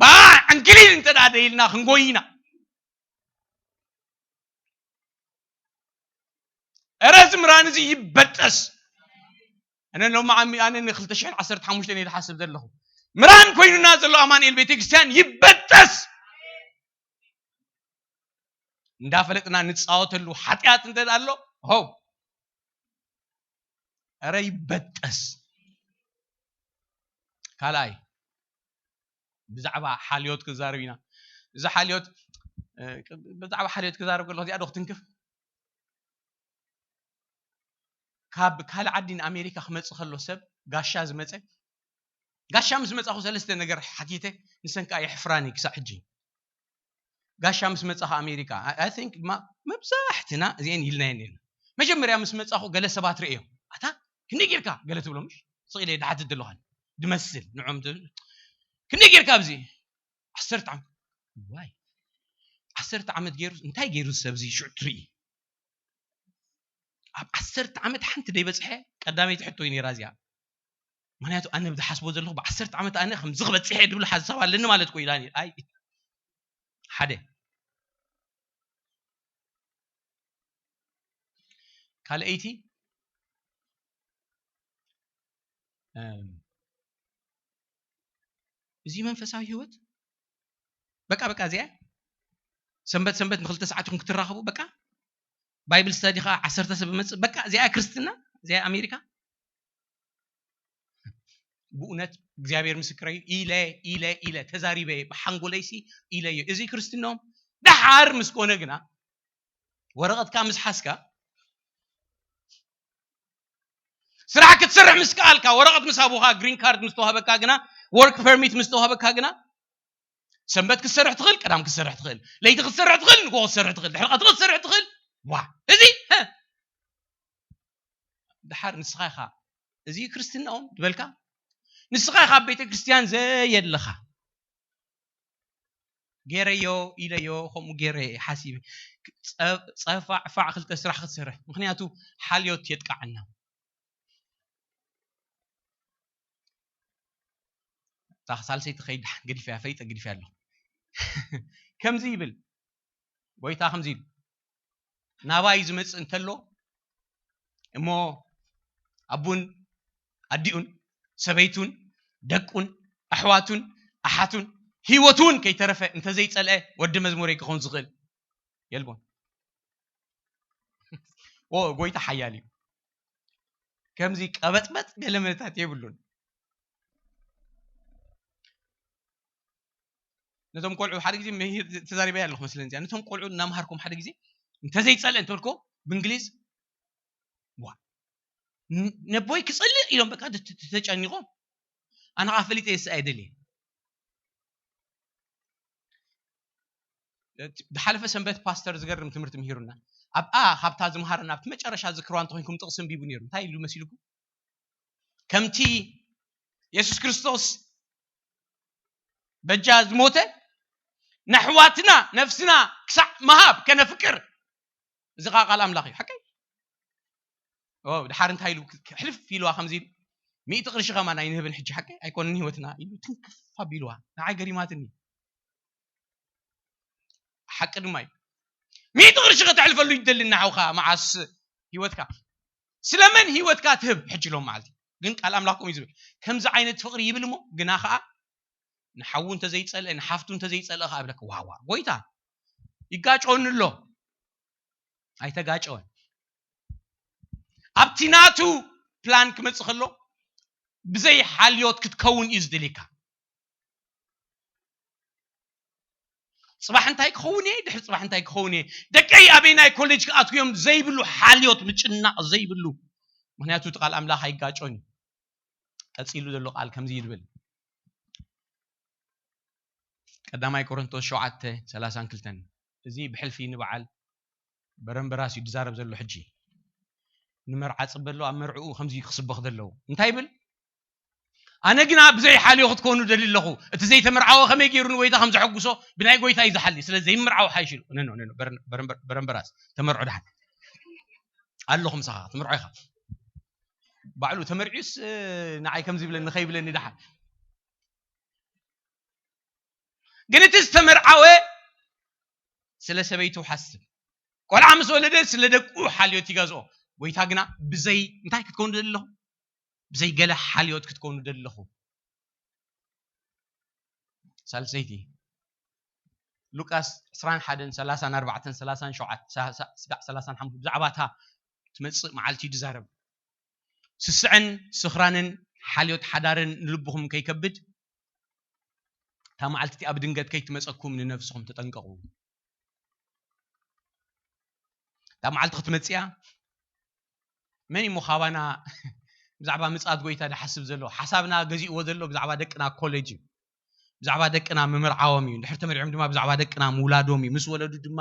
ብኣኣ ዕንክሊል እንተ ደኣ ደይልና ክንጎይ ኢና። እረ፣ እዚ ምራን እዚ ይበጠስ። ኣነ ሎሚ ዓሚ-፣ ኣነ ን ክልተ ሽሕን ዓሰርተ ሓሙሽተን እየ ዝሓስብ ዘለኹ። ምራን ኮይኑና ዘሎ ኣማኑኤል ቤተክርስትያን ይበጠስ። እንዳፈለጥና ንጻወተሉ ሓጢኣት እንተ ኣሎ፣ ሆው፣ እረ ይበጠስ። ካልኣይ፣ ብዛዕባ ሓልዮት ክዛረብ ኢና። እዚ ሓልዮት፣ እ፣ ብዛዕባ ሓልዮት ክዛረብ ከለኹ እዚኣ ዶ ክትንክፍ? ካብ ካልእ ዓዲ ንኣሜሪካ ክመጽእ ከሎ ሰብ ጋሻ ዝመጸ፣ ጋሻ ምስ መጻኹ ሰለስተ ነገር ሓቲተ፣ ንሰን ከኣ የሕፍራኒ ክሳዕ ሕጂ። ጋሻ ምስ መጻኹ ኣሜሪካ፣ I፣ I think ማ-፣ መብዛሕትና እዚአን ኢልናየን ነርና። መጀመርያ ምስ መጻኹ ገለ ሰባት ርእዮም፣ "ኣታ ክንደይ ጌርካ?" ገለ ትብሎም፣ ምሽ? ስቕ ኢለ ድሓትት ዘለኹ ድመስል፣ ንዖም ት-፣ "ክንደይ ጌርካ ኣብዚ?" "ዓሰርተ ዓመት." ዋይ፣ ዓሰርተ ዓመት ገይሩ፣ እንታይ ገይሩ ሰብ እዚ ሽዑ ትርኢ? ኣብ ዓሰርተ ዓመት ሓንቲ ደይበጽሐ ቀዳመይቲ ሕቶ እዩ ነይራ እዚኣ። ምኽንያቱ ኣነ ብዝሓስቦ ዘለኹ ብዓሰርተ ዓመት ኣነ ከምዚ ክበጽሕ እየ ዝብል ሓሳብ ኣለኒ ማለት እኮ እዩ ዳንኤል። ኣይ፣ ሓደ። ካልኣይቲ፣ እም፣ እዚ መንፈሳዊ ህይወት በቃ፣ በቃ እዚኣ ሰንበት ሰንበት ንክልተ ሰዓት ኢኹም ክትራኸቡ፣ በቃ ባይብል ስተዲ ከዓ ዓሰርተ ሰብ መጽእ፣ በቃ እዚኣ ክርስትና፣ እዚኣ ኣሜሪካ። ብእውነት እግዚኣብሔር ምስክረይ ኢለ፣ ኢለ፣ ኢለ ተዛሪበ፣ ብሓንጎለይሲ ኢለዮ። እዚ ክርስትናኦም ደሓር ምስ ኮነ ግና፣ ወረቐትካ ምስ ሓዝካ፣ ስራሕ ክትሰርሕ ምስ ከኣልካ፣ ወረቐት ምስ ሃቡኻ፣ ግሪን ካርድ ምስ ተዋህበካ ግና፣ ወርክ ፐርሚት ምስ ተዋህበካ ግና፣ ሰንበት ክትሰርሕ ትኽእል፣ ቀዳም ክትሰርሕ ትኽእል፣ ለይቲ ክትሰርሕ ትኽእል፣ ንግሆ ክትሰርሕ ትኽእል፣ ድሕሪ ቀትሪ ክትሰርሕ ትኽእል። ዋ፣ እዚ፣ ሀ። ደሓር ንስኻ ኢኻ፣ እዚ ክርስትናኦም ዝበልካ፣ ንስኻ ኢኻ ኣብ ቤተ ክርስትያን ዘየለኻ። ገይረዮ ኢለዮ፣ ከምኡ ገይረ ሓሲበ። ጸ-፣ ጸፋዕ ፋዕ ክልተ ስራሕ ክትሰርሕ። ምኽንያቱ ሓልዮት የጥቃዓና። እታ ሳልሰይቲ ከይድ ገዲፈያ፣ ፈሊጠ ገዲፈያ ኣለኹ። ከምዚ ይብል፣ ጎይታ ከምዚ ኢሉ፣ "ናባይ ዝመጽእ እንተሎ እሞ ኣቡን ኣዲኡን ሰበይቱን ደቁን ኣሕዋቱን ኣሓቱን ህይወቱን ከይተረፈ እንተዘይጸልአ ወዲ መዝሙረይ ክኾን ዝኽእል የልቦን." ኦ፣ ጎይታ ሓያል እዩ። ከምዚ ቀበጥበጥ ገለ መለታት የብሉን። ነቶም ቆልዑ ሓደ ግዜ መሂር ተዛሪበያ ኣለኹ መስለኒ እዚኣ። ነቶም ቆልዑ እናምሃርኩም ሓደ ግዜ እንተዘይጸልአ እንተበልኮ ብእንግሊዝ፣ ዋ፣ ን-፣ ነቦይ ክጸልእ ኢሎም በቃ ተ-፣ ተ-፣ ተጨኒቖም። ኣነ ኸዓ ፈሊጠ የስኣ ኣይደልየ። ዝሓለፈ ሰንበት ፓስተር ዝገርም ትምህርቲ ምሂሩና። ኣብኣ ካብታ ዝምሃረና ኣብቲ መጨረሻ ዝክርዋ እንተኾይንኩም ጥቕሲ ኣንቢቡ ነይሩ። እንታይ ኢሉ መሲልኩም? "ከምቲ የሱስ ክርስቶስ በጃ ዝሞተ፣ ነሕዋትና ነፍስና ክሳዕ ምሃብ ከነፍቅር." እዚ ኸዓ ቃል ኣምላኽ እዩ። ሓቀይ? ኦ፣ ድሓር እንታይ ኢሉ? ሕልፍ ኢልዋ ከምዚ ኢሉ፣ "ሚእቲ ቅርሺ ከማን ኣይንህብን ሕጂ፣ ሓቀይ ኣይኮነን ህይወትና?" ኢሉ ትንክፍ ኣቢልዋ። ንዓይ ገሪማትኒ። ሓቂ ድማ እዩ። ሚእቲ ቅርሺ ከተሕልፈሉ ይደሊ ንሓውኻ መዓስ ህይወትካ? ስለመን ህይወትካ ትህብ ሕጂ ሎም መዓልቲ? ግን ቃል ኣምላኽ ከምኡ እዩ ዝብል። ከምዚ ዓይነት ፍቕሪ ይብል እሞ ግና ኸዓ ንሓዉ እንተዘይጸልአ፣ ንሓፍቱ እንተዘይጸልአ ኸዓ እብለካ፣ ዋዋ፣ ጎይታ ይጋጨወኒ ኣሎ። ኣይተጋጨወን። ኣብቲ ናቱ ፕላን ክመጽእ ከሎ ብዘይ ሓልዮት ክትከውን እዩ ዝደልየካ። ጽባሕ እንታይ ክኸውን እየ፣ ድሕሪ ጽባሕ እንታይ ክኸውን እየ፣ ደቀይ ኣበይ ናይ ኮሌጅ ክኣትኩ እዮም ዘይብሉ ሓልዮት፣ ምጭናቕ ዘይብሉ። ምክንያቱ እቲ ቃል ኣምላኽ ኣይጋጮን እዩ። ቀጺሉ ዘሎ ቃል ከምዚ ይብል። ቀዳማይ ቆሮንቶስ ሸውዓተ ሰላሳን ክልተን። እዚ ብሕልፊ ንበዓል በረምበራስ እዩ ዝዛረብ ዘሎ። ሕጂ ንመርዓ ጽበሎ፣ ኣብ መርዕኡ ከምዚ ክስበኽ ዘለዎ እንታይ ይብል? ኣነ ግና ብዘይ ሓልዮ ክትኮኑ ደሊ ኣለኹ። እቲ ዘይተመርዓወ ከመይ ገይሩ ንጎይታ ከም ዘሐጉሶ ብናይ ጎይታ እዩ ዝሓሊ። ስለ ዘይምርዓው ሓይሽ ኢሉ። ነኖ፣ ነኖ፣ በረን-፣ በረን-፣ በረምበራስ፣ ተመርዖ ደሓን። ኣለኹ ምሳኻ፣ ትምርዖ ኢኻ። ባዕሉ ተመርዒዩስ፣ እ፣ ንዓይ ከም ዝብለኒ ከይብለኒ ደሓን። ግን እቲ ዝተመርዓወ ስለ ሰበይቱ ሓስብ። ቆልዓ ምስ ወለደ ስለ ደቁ ሓልዮት ይገዝኦ። ጎይታ ግና ብዘይ እንታይ ክትከውኑ ደሊ ኣለኹ? ብዘይ ገለ ሓልዮት ክትከውኑ ደሊ ኣለኹ። ሳልሰይቲ፣ ሉቃስ ዕስራን ሓደን፣ ሰላሳን ኣርባዕተን፣ ሰላሳን ሸውዓተን፣ ሳ-፣ ሳ-፣ ስጋዕ ሰላሳን ሓሙሽተን፣ ብዛዕባ እታ ትመጽእ መዓልቲ እዩ ዝዛረብ። ስስዐን ስኽራንን ሓልዮት ሓዳርን ንልብኹም ከይከብድ፣ እታ መዓልቲ እቲኣ ብድንገት ከይትመጸኩም ንነፍስኹም ተጠንቀቑ። እታ መዓልቲ ክትመጽእ እያ። መን እዩ እሞ ካባና ብዛዕባ ምጽኣት ጎይታ ዝሓስብ ዘሎ? ሓሳብና ገዚእዎ ዘሎ ብዛዕባ ደቅና ኮሌጅ እዩ። ብዛዕባ ደቅና ምምርዓዎም እዩ። ድሕሪ ተመርዒኦም ድማ ብዛዕባ ደቅና ምውላዶም እዩ። ምስ ወለዱ ድማ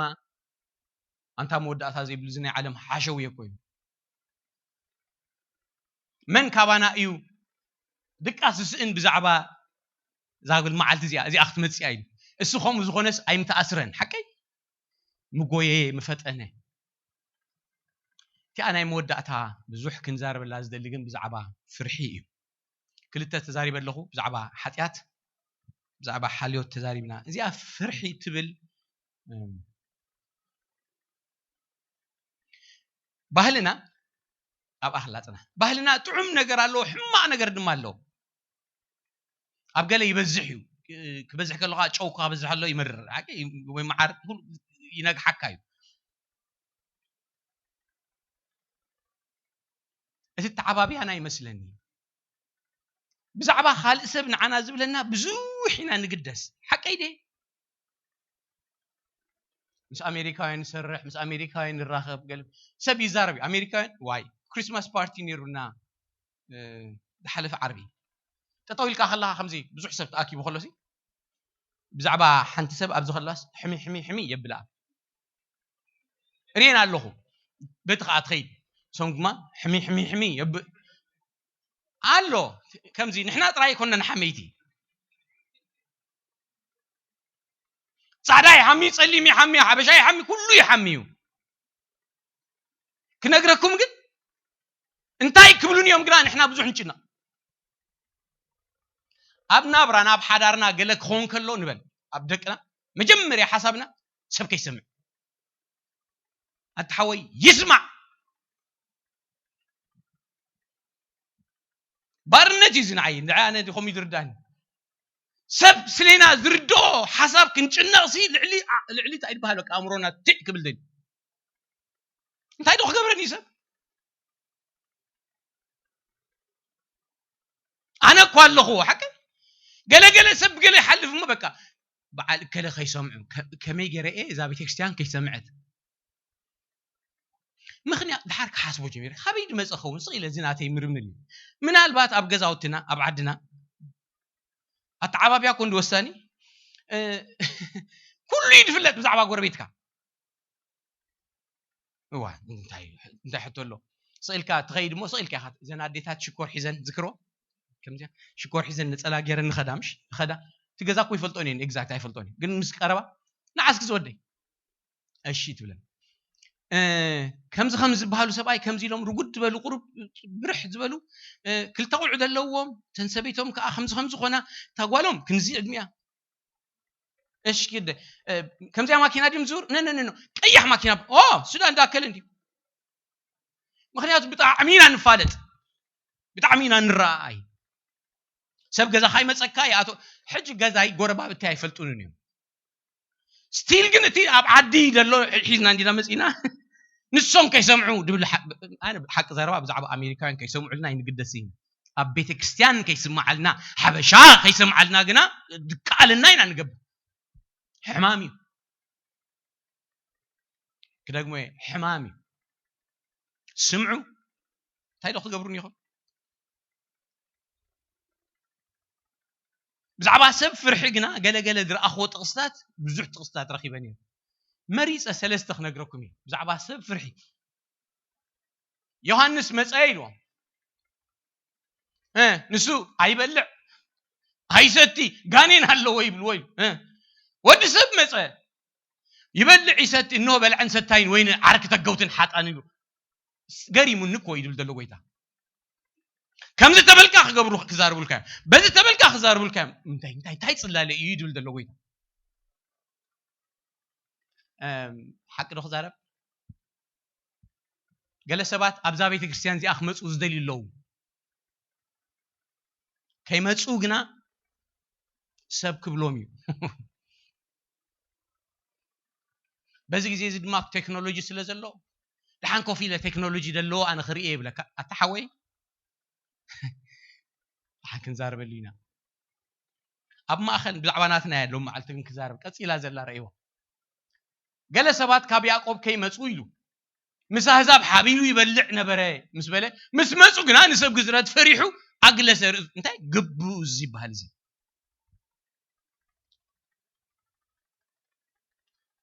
ኣንታ መወዳእታ ዘይብሉ እዚ ናይ ዓለም ሓሸውየ ኮይኑ። መን ካባና እዩ ድቃስ ዝስእን ብዛዕባ እዛ መዓልቲ እዚኣ፣ እዚኣ ክትመጽእ እያ ኢሉ? እሱ ከምኡ ዝኾነስ ኣይምተኣስረን። ሓቀይ? ምጎየ፣ ምፈጠነ። እቲኣ ናይ መወዳእታ ብዙሕ ክንዛረበላ ዝደሊ ግን ብዛዕባ ፍርሒ እዩ። ክልተ ተዛሪበ ኣለኹ፣ ብዛዕባ ሓጢኣት፣ ብዛዕባ ሓልዮት ተዛሪብና። እዚኣ ፍርሒ ትብል፣ እም፣ ባህልና ኣብ ኣኽላጽና። ባህልና ጥዑም ነገር ኣለዎ፣ ሕማቕ ነገር ድማ ኣለዎ። ኣብ ገለ ይበዝሕ እዩ። እ፣ ክበዝሕ ከለኻ ጨው ክበዝሕ ኣሎ ይመርር። ሓቂ ወይ መዓር ኩሉ ይነግሓካ እዩ። እቲ ተዓባብያና ይመስለኒ። ብዛዕባ ካልእ ሰብ ንዓና ዝብለና ብዙሕ ኢና ንግደስ። ሓቀይ ድየ? ምስ ኣሜሪካውያን ንሰርሕ፣ ምስ ኣሜሪካውያን ንራኸብ፣ ገለ ሰብ ይዛረብ እዩ። ኣሜሪካውያን፣ ዋይ፣ ክሪስማስ ፓርቲ ነይሩና፣ እ፣ ዝሓለፈ ዓርቢ። ጠጠው ኢልካ ከለኻ ከምዚ ብዙሕ ሰብ ተኣኪቡ ከሎሲ፣ ብዛዕባ ሓንቲ ሰብ ኣብዚ ከላስ ሕሚ፣ ሕሚ፣ ሕሚ የብላ። ርእየን ኣለኹ። በቲ ከኣ ትኸይድ። እሶም ድማ ሕሚ፣ ሕሚ፣ ሕሚ የብ-፣ ኣሎ። ከምዚ ንሕና ጥራይ ኣይኮነን ሓመይቲ። ጻዕዳ ይሓሚ፣ ጸሊም ይሓሚ፣ ሓበሻ ይሓሚ፣ ኩሉ ይሓሚ እዩ። ክነግረኩም ግን እንታይ ክብሉን እዮም ግና ንሕና ብዙሕ ንጭነቕ። ኣብ ናብራና፣ ኣብ ሓዳርና ገለ ክኸውን ከሎ ንበል፣ ኣብ ደቅና መጀመርያ ሓሳብና ሰብ ከይሰምዕ። ኣታ ሓወይ ይስማዕ። ባርነት እዩ እዚ ንዓይ፣ ንዓይ ኣነ ከምኡ እዩ ዝርዳእኒ። ሰብ ስሌና ዝርድኦ ሓሳብ ክንጭነቕ ሲ ልዕሊ፣ ልዕሊ እንታይ ዝበሃል በቃ ኣእምሮና ትዕ ክብል ደልዩ። እንታይ ዶ ክገብረኒ እዩ ሰብ? ኣነ እኮ ኣለኹ ሓቂ። ገለ ገለ ሰብ ገለ ይሓልፍ እሞ በቃ በዓል እከለ ከይሰምዑ፣ ከ-፣ ከመይ ገይረ እየ እዛ ቤተክርስትያን ከይሰምዐት? ምኽንያት ድሓር ክሓስቦ ጀሚረ። ካበይ ዝመጸ ኸውን? ስቕ ኢለ እዚ ናተይ ምርምር እዩ። ምናልባት ኣብ ገዛውትና፣ ኣብ ዓድና ኣተዓባብያ እኮ እንዲ ወሳኒ፣ እ፣ ኩሉ እዩ ዝፍለጥ ብዛዕባ ጎረቤትካ። እዋ፣ እንታይ፣ እንታይ ሕቶ ኣሎ? ስቕ ኢልካ ትኸይድ እሞ ስቕ ኢልካ ኢኻ። እዘን ኣዴታት ሽኮር ሒዘን ዝክሮ፣ ከምዚኣ ሽኮር ሒዘን ነጸላ ገይረን ንኸዳ፣ ምሽ ንኸዳ። እቲ ገዛ እኮ ይፈልጦን እየን፣ ኤግዛክት ኣይፈልጦን እየን። ግን ምስ ቀረባ፣ ንዓ እስኪ ዝወደይ፣ እሺ ትብለን። እ፣ ከምዚ ከምዚ ዝበሃሉ ሰብኣይ ከምዚ ኢሎም ርጉድ ዝበሉ፣ ቁሩብ ብርሕ ዝበሉ፣ እ፣ ክልተ ቁልዑ ዘለዎም፣ እተን ሰበይቶም ከኣ ከምዚ ከምዚ ኾና፣ እታ ጓሎም ክንዚ ዕድሚኣ። እሺ ግደ፣ እ፣ ከምዚኣ ማኪና ድዩ ዝውር? ነ፣ ነ፣ ነ፣ ነ። ቀያሕ ማኪና። ኦ፣ ሱዳን ዳከለ እንዲ። ምኽንያቱ ብጣዕሚ ኢና ንፋለጥ። ብጣዕሚ ኢና ንረኣይ። ሰብ ገዛ ካይመጸካ ይኣቶ። ሕጂ ገዛይ ጎረባብቲ ኣይፈልጡንን እዮም። ስቲል ግን እቲ ኣብ ዓዲ ዘሎ ሒዝና እንዲና መጺና ንሶም ከይሰምዑ ድብል ሓ-፣ ኣነ ሓቂ ዘረባ ብዛዕባ ኣሜሪካውያን ከይሰምዑልና ይንግደስ ኢና። ኣብ ቤተ ክርስቲያን ከይስምዓልና፣ ሓበሻ ከይሰምዓልና ግና ድከኣለና ኢና ንገብር። ሕማም እዩ። ክደግሞ እየ፣ ሕማም እዩ። ስምዑ፣ እንታይ ዶ ክትገብሩኒ ኢኹም? ብዛዕባ ሰብ ፍርሒ ግና ገለ ገለ ዝረኣኽዎ ጥቕስታት፣ ብዙሕ ጥቕስታት ረኺበን እየ። መሪጸ ሰለስተ ክነግረኩም እየ። ብዛዕባ ሰብ ፍርሒ። ዮሃንስ መጸ ኢልዎም። እ፣ ንሱ ኣይበልዕ፣ ኣይሰቲ፣ ጋኔን ኣለዎ ይብልዎ እዩ። እ፣ ወዲ ሰብ መጸ፣ ይበልዕ፣ ይሰቲ፣ እንሆ በልዐን ሰታይን ወይን ዓርኪ ተገውትን ሓጣን ኢሉ። ገሪሙኒ እኮ እዩ ዝብል ዘሎ ጎይታ። ከምዚ ተበልካ ክገብሩ ክዛርቡልካ እዮም። በዚ ተበልካ ክዛርቡልካ እዮም። እንታይ፣ እንታይ፣ እንታይ ጽላለ እዩ ዝብል ዘሎ ጎይታ። እም፣ ሓቂ ዶ ክዛረብ? ገለ ሰባት ኣብዛ ቤተ ክርስቲያን እዚኣ ክመጹ ዝደልዩ ኣለዉ። ከይመጹ ግና ሰብ ክብሎም እዩ። በዚ ግዜ እዚ ድማ ቴክኖሎጂ ስለ ዘሎ፣ ደሓን ኮፍ ኢለ ቴክኖሎጂ ዘለዎ ኣነ ክርኢ እየ ይብለካ። ኣታ ሓወይ፣ ደሓን ክንዛረበሉ ኢና። ኣብ ማእከል ብዛዕባ ናትና እያ ሎም መዓልቲ ግን ክዛረብ ቀጺላ ዘላ ረእይዎ። ገለ ሰባት ካብ ያዕቆብ ከይመጹ ኢሉ፣ ምስ ኣህዛብ ሓቢሩ ይበልዕ ነበረ ምስ በለ፣ ምስ መጹ ግና ንሰብ ግዝረት ፈሪሑ ኣግለሰ ርእሱ። እንታይ ግብኡ እዚ ይበሃል እዚ?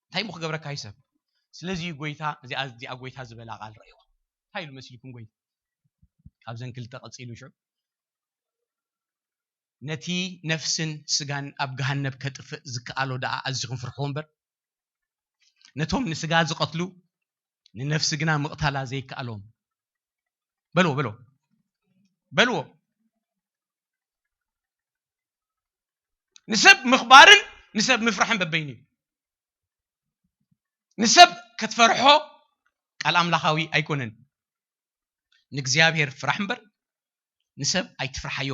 እንታይ እሞ ክገብረካ እዩ ሰብ? ስለዚ እዩ ጎይታ፣ እዚኣ፣ እዚኣ ጎይታ ዝበላ ቃል ረእይዋ። እንታይ ኢሉ መሲልኩም ጎይታ? ካብዘን ክልተ ቀጺሉ ሽዑ፣ ነቲ ነፍስን ስጋን ኣብ ገሃነብ ከጥፍእ ዝከኣሎ ደኣ ኣዚኹም ፍርሕዎ እምበር፣ ነቶም ንስጋ ዝቐትሉ ንነፍሲ ግና ምቕታላ ዘይከኣሎም። በልዎ፣ በልዎ፣ በልዎ። ንሰብ ምኽባርን ንሰብ ምፍራሕን በበይኑ እዩ። ንሰብ ክትፈርሖ ቃል ኣምላኻዊ ኣይኮነን። ንእግዚኣብሔር ፍራሕ እምበር ንሰብ ኣይትፍርሓዮ።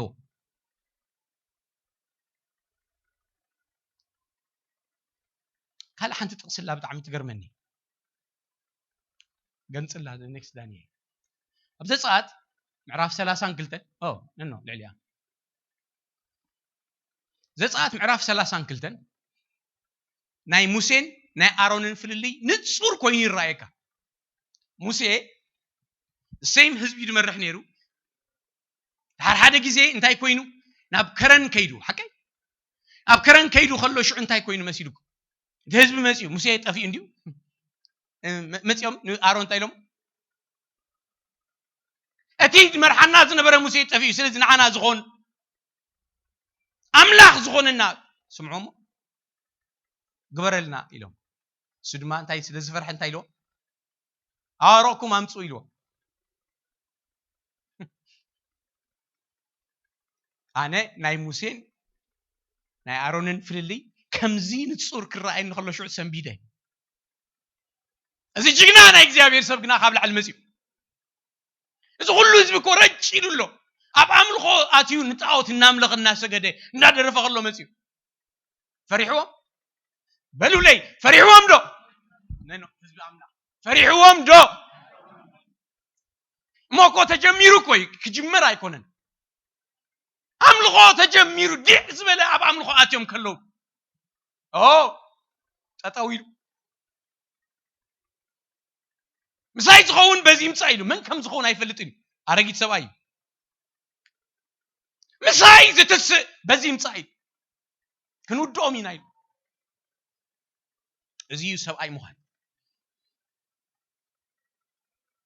ካልእ ሓንቲ ጥቕስላ ብጣዕሚ ትገርመኒ። ገምጽላ፣ the next ዳንኤል። ኣብ ዘጸኣት ምዕራፍ ሰላሳን ክልተን፣ ኦ፣ ነኖ፣ ልዕሊኣ። ዘጸኣት ምዕራፍ ሰላሳን ክልተን ናይ ሙሴን ናይ ኣሮንን ፍልልይ ንጹር ኮይኑ ይረኣየካ። ሙሴ ሴም ህዝቢ እዩ ዝመርሕ ነይሩ። ድሓር ሓደ ግዜ እንታይ ኮይኑ? ናብ ከረን ከይዱ። ሓቀይ? ኣብ ከረን ከይዱ ከሎ ሽዑ እንታይ ኮይኑ መሲሉኩም? እቲ ህዝቢ መጺኡ፣ ሙሴ ጠፊኡ እንዲዩ። እ፣ መ-፣ መጺኦም ንኣሮን እንታይ ኢሎም? እቲ ዝመርሓና ዝነበረ ሙሴ ጠፊኡ፣ ስለዚ ንዓና ዝኾን ኣምላኽ ዝኾነና ስምዖሞ ግበረልና ኢሎም። እሱ ድማ እንታይ ስለ ዝፈርሐ እንታይ ኢልዎ? ኣዋርቕኩም ኣምጽኡ ኢልዎ። ኣነ ናይ ሙሴን ናይ ኣሮንን ፍልልይ ከምዚ ንጹር ክረኣየኒ ከሎ ሽዑ ሰንቢደ። እዚ ጅግና ናይ እግዚኣብሔር ሰብ ግና ካብ ላዕሊ መጺኡ። እዚ ኩሉ ህዝቢ እኮ ረጭ ኢሉ ኣሎ። ኣብ ኣምልኾ ኣትዩ ንጣዖት እናምለኸ እናሰገደ እናደረፈ ከሎ መጺኡ። ፈሪሕዎም? በሉለይ፣ ፈሪሕዎም ዶ? ነኖ፣ ህዝቢ ኣምላኽ። ፈሪሕዎም ዶ? እሞ እኮ ተጀሚሩ እኮ እዩ፣ ክጅመር ኣይኮነን። ኣምልኾ ተጀሚሩ፣ ዲዕ ዝበለ ኣብ ኣምልኾ ኣትዮም ከለዉ። ኦ፣ ጠጠው ኢሉ። ምሳይ ዝኸውን በዚ ይምጻእ ኢሉ። መን ከም ዝኸውን ኣይፈልጥን እዩ። ኣረጊት ሰብኣይ እዩ። ምሳይ ዝትስእ በዚ ይምጻእ ኢሉ። ክንውድኦም ኢና ኢሉ። እዚ እዩ ሰብኣይ ምዃን።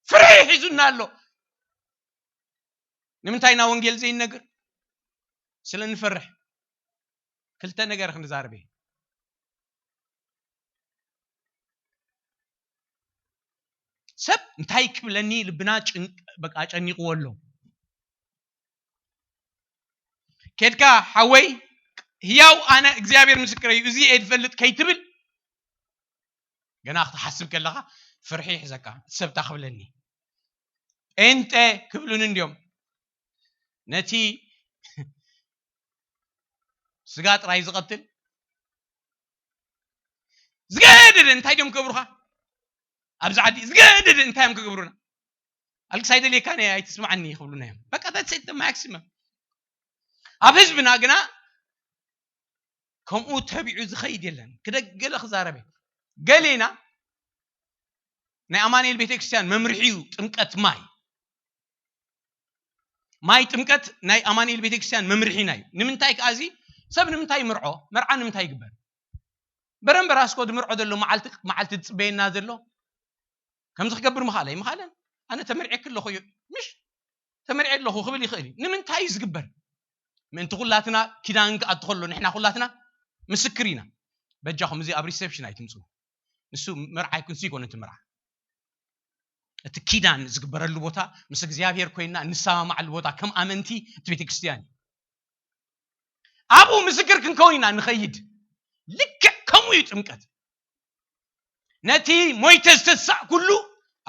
ፍርሒ ሒዙና ኣሎ። ንምንታይ ኢና ወንጌል ዘይነግር? ስለ እንፈርሕ። ክልተ ነገር ክንዛረብ እየ። ሰብ እንታይ ክብለኒ ልብና ጭን-፣ በቃ ጨኒቕዎ ኣሎ። ኬድካ ሓወይ፣ ህያው ኣነ እግዚኣብሔር ምስክረይ እዩ፣ እዚ እየ ዝፈልጥ ከይትብል፣ ገና ክትሓስብ ከለኻ ፍርሒ ይሕዘካ። እቲ ሰብ እንታይ ክብለኒ? ጴንጤ ክብሉኒ እንድዮም። ነቲ ስጋ ጥራይ ዝቐትል ዝገደደ እንታይ ድዮም ክገብሩኻ? ኣብዚ ዓዲ ዝገደደ እንታይ እዮም ክገብሩና? ኣልክስ ኣይደልየካን እየ፣ ኣይትስምዓኒ ክብሉና እዮም። በቃ that's it፣ the maximum። ኣብ ህዝብና ግና ከምኡ ተቢዑ ዝኸይድ የለን። ክደገለ ክዛረበ ገሌና ናይ ኣማኑኤል ቤተክርስትያን መምርሒ እዩ ጥምቀት ማይ። ማይ ጥምቀት ናይ ኣማኑኤል ቤተክርስትያን መምርሒና እዩ። ንምንታይ ከኣ እዚ ሰብ ንምንታይ ይምርዖ? መርዓ ንምንታይ ይግበር? በረምበር ኣስኮ ዝምርዖ ዘሎ መዓልቲ መዓልቲ ዝጽበየና ዘሎ ከምዚ ክገብር ምኻለ ይምኻለን። ኣነ ተመርዕየኪ ኣለኹ እዩ። ምሽ ተመርዕየ ኣለኹ ክብል ይኽእል እዩ። ንምንታይ እዩ ዝግበር? ምእንቲ ኩላትና ኪዳን ክኣቱ ከሎ ንሕና ኩላትና ምስክር ኢና። በጃኹም እዚ ኣብ ሪሰፕሽን ኣይትምጽኡ። ንሱ መርዓ ኣይኮንስ ይኮነ እቲ መርዓ። እቲ ኪዳን ዝግበረሉ ቦታ ምስ እግዚኣብሔር ኮይና እንሰማማዓሉ ቦታ ከም ኣመንቲ እቲ ቤተክርስትያን እዩ። ኣብኡ ምስክር ክንከውን ኢና ንኸይድ። ልክዕ ከምኡ እዩ ጥምቀት። ነቲ ሞይተ ዝተሳእ ኩሉ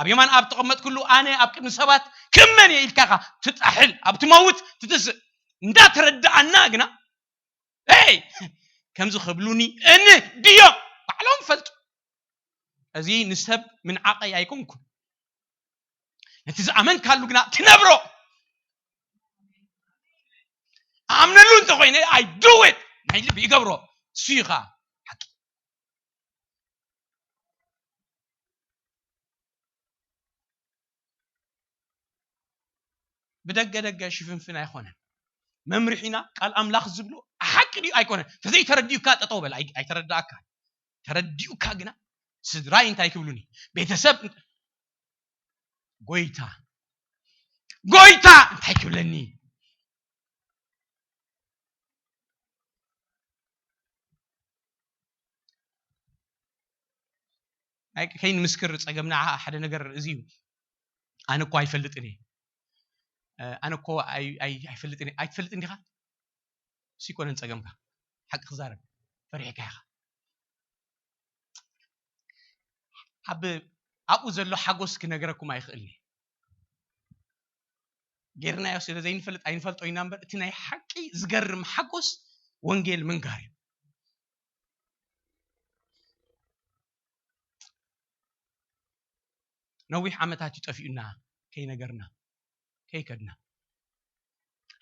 ኣብ የማን ኣብ ተቐመጥ ኩሉ ኣነ ኣብ ቅድሚ ሰባት ክመን እየ ኢልካ ኢኻ ትጣሕል ኣብ ትመውት ትትስእ እንዳተረዳኣና ግና ይ ከምዚ ክብሉኒ እን ድዮም ባዕሎም ፈልጡ። እዚ ንሰብ ምንዓቐይ ኣይኮንኩን። ነቲ ዝኣመንካሉ ግና ትነብሮ። ኣምነሉ እንተኮይነ ኣይ ዱ ት ናይ ልቢ ይገብሮ። እሱ እዩ ከዓ ሓቂ። ብደገ ደገ ሽፍንፍን ኣይኮነን። መምርሒና ቃል ኣምላኽ ዝብሎ ሓቂ ድዩ ኣይኮነን? ተዘይተረዲኡካ ጠጠው በል። ኣይ- ኣይተረዳእካ ተረዲኡካ ግና ስድራይ እንታይ ክብሉኒ ቤተሰብ ጎይታ ጎይታ እንታይ ክብለኒ? ከይንምስክር ፀገምና ሓደ ነገር እዚ እዩ። ኣነ እኮ ኣይፈልጥን እየ። ኣነ እኮ ኣይፈልጥን እየ። ኣይትፈልጥን ዲኻ? እሱ ይኮነን ፀገምካ። ሓቂ ክዛረብ ፈሪሕካ ኢኻ። ኣብ ኣብኡ ዘሎ ሓጎስ ክነግረኩም ኣይኽእልን እየ። ጌርናዮ ስለ ዘይንፈልጥ ኣይንፈልጦ ኢና እምበር እቲ ናይ ሓቂ ዝገርም ሓጎስ ወንጌል ምንጋር እዩ። ነዊሕ ዓመታት እዩ ጠፊኡና ከይነገርና ከይከድና።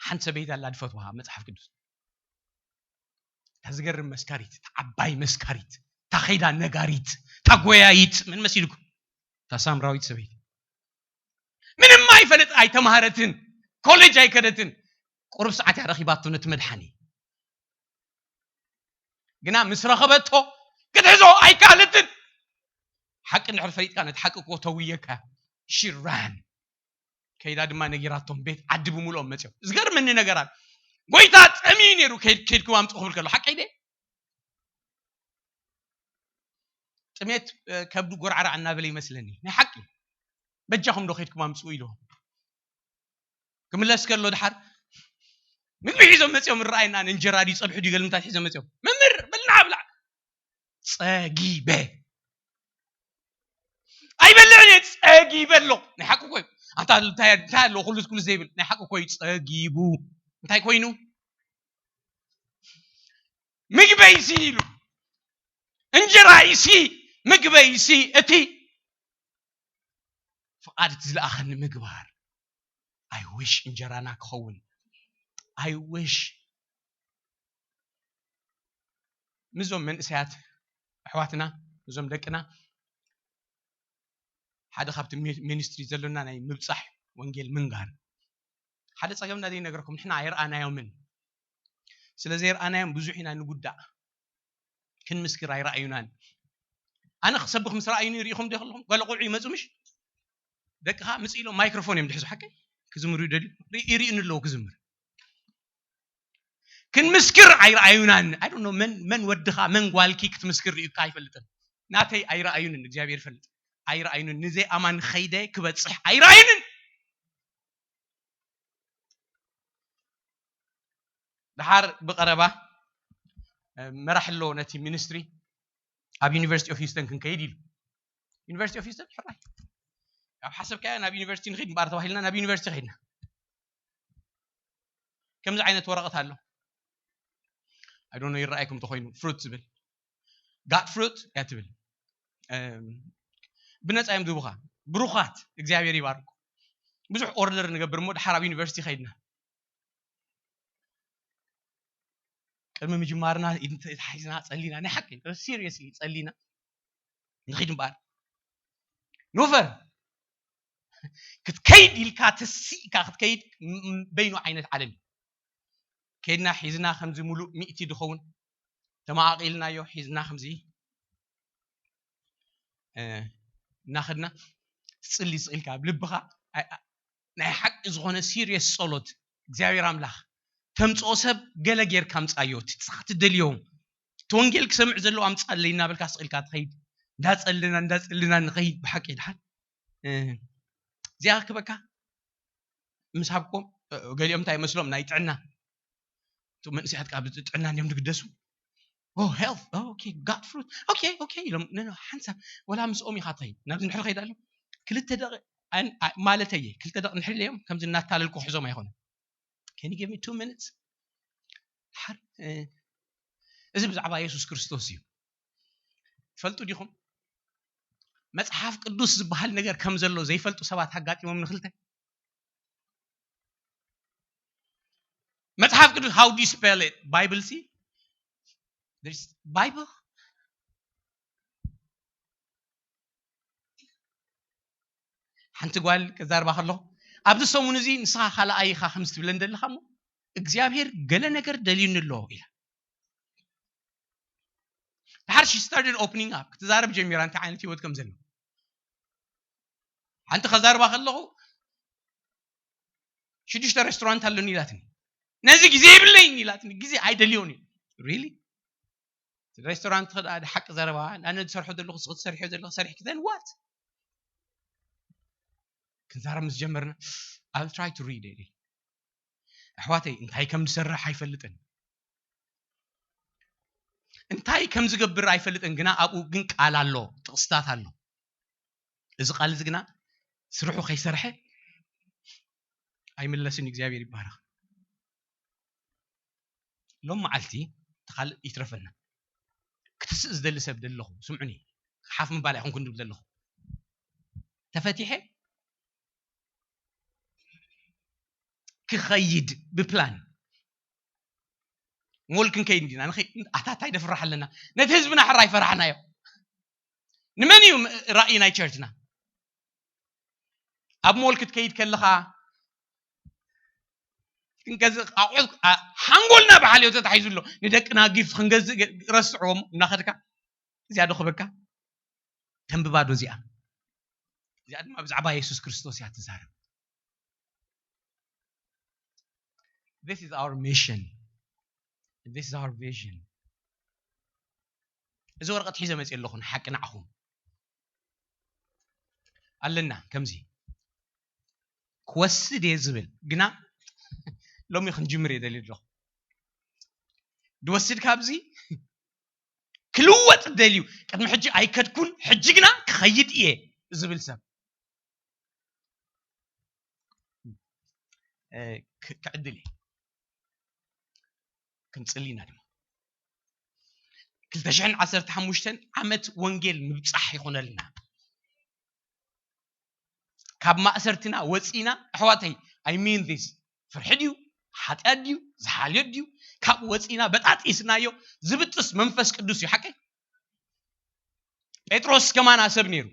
ሓንቲ ሰበይቲ ኣላ ድፈትዋ መጽሓፍ ቅዱስ እታ ዝገርም መስካሪት እታ ዓባይ መስካሪት እታ ኸይዳ ነጋሪት እታ ጎያይት ምን መሲልኩም እታ ሳምራዊት ሰበይቲ ምንም ኣይፈለጥ ኣይተማሃረትን ኮሌጅ ኣይከደትን ቁሩብ ሰዓት እያ ረኺባቶ ነቲ መድሓኒ ግና ምስ ረኸበቶ ክትሕዞ ኣይከኣለትን ሓቂ እንድሕር ፈሊጥካ ነቲ ሓቂ እኮ ተውየካ ሽራን ከይዳ ድማ ነጊራቶም ቤት ዓዲ ብምልኦም መፅኦም ዝገርመኒ ነገራት ጎይታ ጠምዩ ነይሩ ከይድኩም ኣምፅኡ ክብል ከሎ ሓቂ ደ ጥሜት ከብዱ ጎርዓራዕ እናበለ ይመስለኒ ናይ ሓቂ በጃኹም ዶ ከይድኩም ኣምፅኡ ኢልዎም ክምለስ ከሎ ድሓር ምግቢ ሒዞም መፅኦም ንረኣየና እንጀራ ድዩ ፀብሒ ድዩ ገልምታት ሒዞም መፅኦም መምህር በልና ብላዕ ፀጊበ ኣይበልዕን እየ ፀጊበ ኣሎ ናይ ሓቂ ኮይ ኣንታ እንታይ ኣሎ ኩሉስ ኩሉ ዘይብል ናይ ሓቂ ኮይ ፀጊቡ እንታይ ኮይኑ ምግበይሲ ኢሉ እንጀራይሲ ምግበይሲ እቲ ፍቓድ እቲ ዝለኣኸኒ ምግባር I wish እንጀራና ክኸውን I wish ምዞም መንእሰያት ኣሕዋትና እዞም ደቅና ሓደ ካብቲ ሚኒስትሪ ዘሎና ናይ ምብፃሕ ወንጌል ምንጋር ሓደ ፀገምና ዘይነገርኩም ንሕና ኣይረኣናዮምን ስለ ዘይረኣናዮም ብዙሕ ኢና ንጉዳእ ክንምስክር ኣይረኣዩናን ኣነ ክሰብኽ ምስ ረኣዩኒ ርኢኹም ዶ ከለኹም ጓለ ቆልዑ ይመፁ ምሽ ደቅኻ ምፅ ኢሎም ማይክሮፎን እዮም ድሕዙ ሓቀይ ክዝምሩ ይደልዩ ይርእዩኒ ኣለዉ ክዝምር ክንምስክር ኣይረኣዩናን I don't know መን መን ወድኻ መን ጓልኪ ክትምስክር ርእዩካ ኣይፈልጥን ናተይ ኣይረኣዩንን እግዚኣብሔር ይፈልጥ ኣይረኣዩንን ንዘይ ኣማን ኸይደ ክበፅሕ ኣይረኣዩንን ድሓር ብቐረባ መራሕ ኣሎ ነቲ ሚኒስትሪ ኣብ ዩኒቨርሲቲ ኦፍ ሂውስተን ክንከይድ ኢሉ ዩኒቨርሲቲ ኦፍ ሂውስተን ሕራይ ኣብ ሓሰብካዮ ናብ ዩኒቨርሲቲ ንኸይድ እምበኣር ተባሂልና ናብ ዩኒቨርሲቲ ከይድና ከምዚ ዓይነት ወረቐት ኣሎ ኣይዶኖ ይረኣየኩም ተኮይኑ ፍሩት ዝብል ጋት ፍሩት እያ ትብል ብነፃ እዮም ዝቡኻ ብሩኻት እግዚኣብሔር ይባርኩ ብዙሕ ኦርደር ንገብር እሞ ድሓር ኣብ ዩኒቨርሲቲ ከይድና ቅድሚ ምጅማርና ኢድ ተታሒዝና ጸሊና ናይ ሓቂ ሲሪየስሊ ጸሊና ንኺድ እምበኣር ኖፈር ክትከይድ ኢልካ ተሲእካ ክትከይድ በይኑ ዓይነት ዓለም እዩ። ከይድና ሒዝና ከምዚ ሙሉእ ሚእቲ ድኸውን ተማቓቒልናዮ ሒዝና ከምዚ እናኸድና ትፅሊ ስቕ ኢልካ ኣብ ልብኻ ናይ ሓቂ ዝኾነ ሲሪየስ ጸሎት እግዚኣብሔር ኣምላኽ ተምፅኦ ሰብ ገለ ጌርካ ኣምፃዮ ትደልዮ እቲ ወንጌል ክሰምዕ ዘለዎ ኣምፃለይ እናበልካ ስቕ ኢልካ ትኸይድ እንዳፀልና እንዳፀልና ንኸይድ ብሓቂ ድሓን እዚኣ ክበካ ምስ ሃብኮም ገሊኦም እንታይ መስሎም ናይ ጥዕና እቶም መንእሰያት ካብ ጥዕና እንዲዮም ዝግደሱ ሄልት ኦኬ ጋድ ፍሩት ኦኬ ኦኬ ኢሎም ሓንሳብ ወላ ምስኦም ኢኻ ትኸይድ ናብዚ ንድሕር ከይድ ኣሎ ክልተ ደቂ ማለተየ ክልተ ደቂ ንድሕር ኢለዮም ከምዚ እናታለልኩ ክሕዞም ኣይኮነን ከኒ ጌቭ ሚ ቱ ሚኒትስ ድሓር እዚ ብዛዕባ የሱስ ክርስቶስ እዩ ትፈልጡ ዲኹም መፅሓፍ ቅዱስ ዝበሃል ነገር ከም ዘሎ ዘይፈልጡ ሰባት ኣጋጢሞም ንክልተ መፅሓፍ ቅዱስ how do you spell it bible ሲ bible ሓንቲ ጓል ከዛርባ ከለኹ ኣብዚ ሰሙን እዚ ንስኻ ካልኣይ ኢኻ ከምዚ ትብለን ዘለኻ እሞ እግዚኣብሔር ገለ ነገር ደልዩኒ ኣሎ ኢላ ድሓር she started opening up ክትዛረብ ጀሚራ እንታይ ዓይነት ህይወት ከም ዘሎ ሓንቲ ከዛርባ ከለኹ ሽዱሽተ ሬስቶራንት ኣለኒ ኢላትኒ ነዚ ግዜ የብለይን ኢላትኒ ግዜ ኣይደልዮን እዩ really ሬስቶራንት ክዳ ሓቂ ዘረባ ኣነ ዝሰርሖ ዘለኹ ስኽ ትሰርሖ ዘለኹ ሰሪሕኪ then what ክንዛረብ ምስ ጀመርና I'll try to read it ኣሕዋተይ እንታይ ከም ዝሰርሕ ኣይፈልጥን እንታይ ከም ዝገብር ኣይፈልጥን ግና ኣብኡ ግን ቃል ኣሎ ጥቕስታት ኣሎ እዚ ቃል እዚ ግና ስርሑ ከይሰርሐ ኣይምለስን እግዚኣብሔር ይባረኽ ሎም መዓልቲ ተኻልእ ይትረፈና ክትስእ ዝደሊ ሰብ ደለኹ ስምዑኒ ሓፍ ምባል ኣይኮንኩን ዝብል ዘለኹ ተፈቲሐ ክኸይድ ብፕላን ሞል ክንከይድ እንዲና ኣታታይ ደፍራሕ ኣለና ነቲ ህዝብና ሕራይ ፈራሕናዮ ንመን እዩ ራእይ ናይ ቸርችና ኣብ ሞል ክትከይድ ከለኻ ክንገዝእ ኣቑሑት ሓንጎልና ብሓልዮ ተታሒዙ ኣሎ ንደቅና ጊፍት ክንገዝእ ረስዕዎም እናኸድካ እዚኣ ዶ ክበካ ተንብባ ዶ እዚኣ እዚኣ ድማ ብዛዕባ የሱስ ክርስቶስ እያ ትዛረብ This is our mission. This is our vision. እዚ ወረቐት ሒዘ መፅእ ኣለኹ ንሓቂ ንዓኹም ኣለና ከምዚ ክወስድ እየ ዝብል ግና ሎሚ ክንጅምር እየ ደልዩ ኣለኹ ድወስድ ካብዚ ክልወጥ ደልዩ ቅድሚ ሕጂ ኣይከድኩን ሕጂ ግና ክኸይድ እየ ዝብል ሰብ ክዕድል እየ ክንፅሊ ኢና ድማ ክልተ ሽሕን ዓሰርተ ሓሙሽተን ዓመት ወንጌል ምብፃሕ ይኾነልና ካብ ማእሰርትና ወፂና ኣሕዋተይ I mean this ፍርሒ ድዩ ሓጢኣት ድዩ ዝሓልዮ ድዩ ካብ ወፂና በጣጢስናዮ ዝብጥስ መንፈስ ቅዱስ እዩ ሓቀይ ጴጥሮስ ከማና ሰብ ነይሩ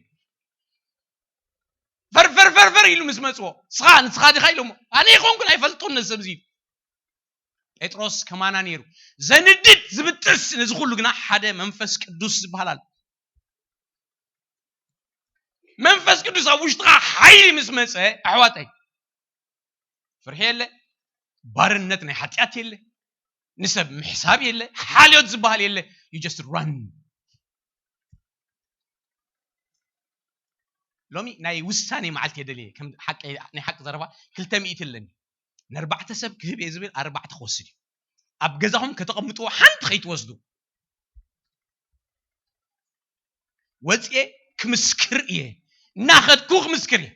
ፈርፈር ፈርፈር ኢሉ ምስ መፅዎ ስኻ ንስኻ ዲኻ ኢሎሞ ኣነ ይኾንኩን ኣይፈልጦን ነዚ ሰብ እዚ ጴጥሮስ ከማና ነይሩ ዘንድድ ዝብጥስ ነዚ ኩሉ ግና ሓደ መንፈስ ቅዱስ ዝበሃል ኣሎ መንፈስ ቅዱስ ኣብ ውሽጥኻ ሓይሊ ምስ መፀ ኣሕዋተይ ፍርሒ የለ ባርነት ናይ ሓጢኣት የለ ንሰብ ምሕሳብ የለ ሓልዮት ዝበሃል የለ you just run ሎሚ ናይ ውሳኔ መዓልቲ የደልየ ከም ሓቂ ናይ ሓቂ ዘረባ ክልተ ሚእቲ ኣለኒ ንኣርባዕተ ሰብ ክህብ እየ ዝብል ኣርባዕተ ክወስድ እዩ ኣብ ገዛኹም ከተቐምጥዎ ሓንቲ ከይትወስዱ ወፅኤ ክምስክር እየ እናኸድኩ ክምስክር እየ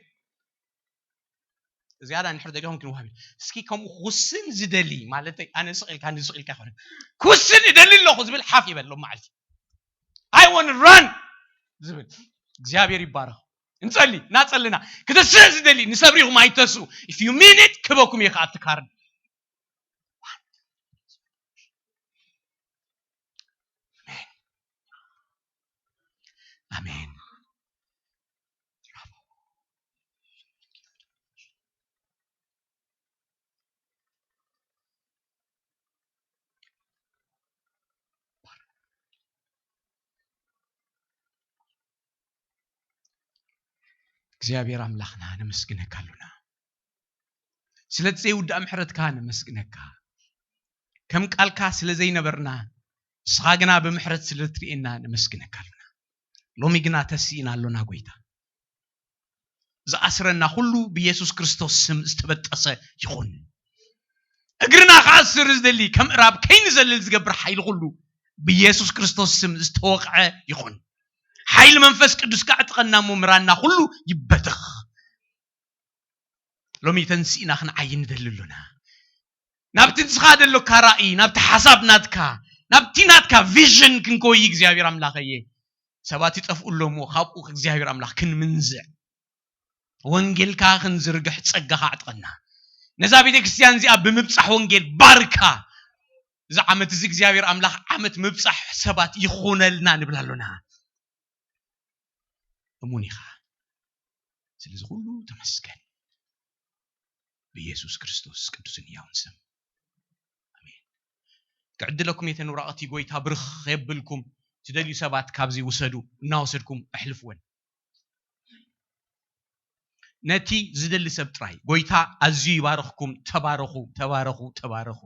ዝያዳ ንሕር ደሊኹም ክንዋሃብ እስኪ ከምኡ ክውስን ዝደሊ ማለተይ ኣነ ስቕ ኢልካ ንስቕ ኢልካ ይኮነ ክውስን እደሊ ኣለኹ ዝብል ሓፍ ይበል ሎም መዓልቲ I want run ዝብል እግዚኣብሔር ይባረኽ እንጸሊ እናጸልና ክትስእ ዝደሊ ንሰብሪኹም ኣይተስኡ if you mean it ክበኩም እየ ከኣ ትካርን ኣሜን እግዚኣብሔር ኣምላኽና ነመስግነካ ኣሉና። ስለቲ ዘይውዳእ ምሕረትካ ነመስግነካ። ከም ቃልካ ስለ ዘይነበርና፣ ንስኻ ግና ብምሕረት ስለ እትርእየና ነመስግነካ ኣሉና። ሎሚ ግና ተስኢና ኣሎና ጎይታ። ዝኣስረና ኩሉ ብኢየሱስ ክርስቶስ ስም ዝተበጠሰ ይኹን። እግርና ክኣስር ዝደሊ ከም እራብ ከይንዘልል ዝገብር ሓይሊ ኩሉ ብኢየሱስ ክርስቶስ ስም ዝተወቕዐ ይኹን። ሓይሊ መንፈስ ቅዱስ ከዕጥቐና እሞ ምራና ኩሉ ይበተኽ። ሎሚ ተንሲእና ክንዓይ ንደሊ ኣሎና። ናብቲ ንስኻ ደሎካ ራእይ፣ ናብቲ ሓሳብ ናትካ፣ ናብቲ ናትካ ቪዥን ክንኮይ እግዚኣብሔር ኣምላኸየ። ሰባት ይጠፍኡ ኣለዉ እሞ ካብኡ እግዚኣብሔር ኣምላኽ ክንምንዝዕ፣ ወንጌልካ ክንዝርግሕ ጸጋኻ ኣዕጥቀና። ነዛ ቤተ ክርስቲያን እዚኣ ብምብጻሕ ወንጌል ባርካ። እዚ ዓመት እዚ እግዚኣብሔር ኣምላኽ ዓመት ምብጻሕ ሰባት ይኹነልና ንብል ኣሎና። እሙን ኢኻ። ስለዚ ኩሉ ተመስገን። ብኢየሱስ ክርስቶስ ቅዱስን ህያውን ስም። ኣሜን። ክዕድለኩም እየ ተን ወረቐቲ ጎይታ ብርኽ የብልኩም። ትደልዩ ሰባት ካብዚ ውሰዱ፣ እናወሰድኩም ኣሕልፍወን። ነቲ ዝደሊ ሰብ ጥራይ። ጎይታ ኣዝዩ ይባርኽኩም። ተባረኹ፣ ተባረኹ፣ ተባረኹ።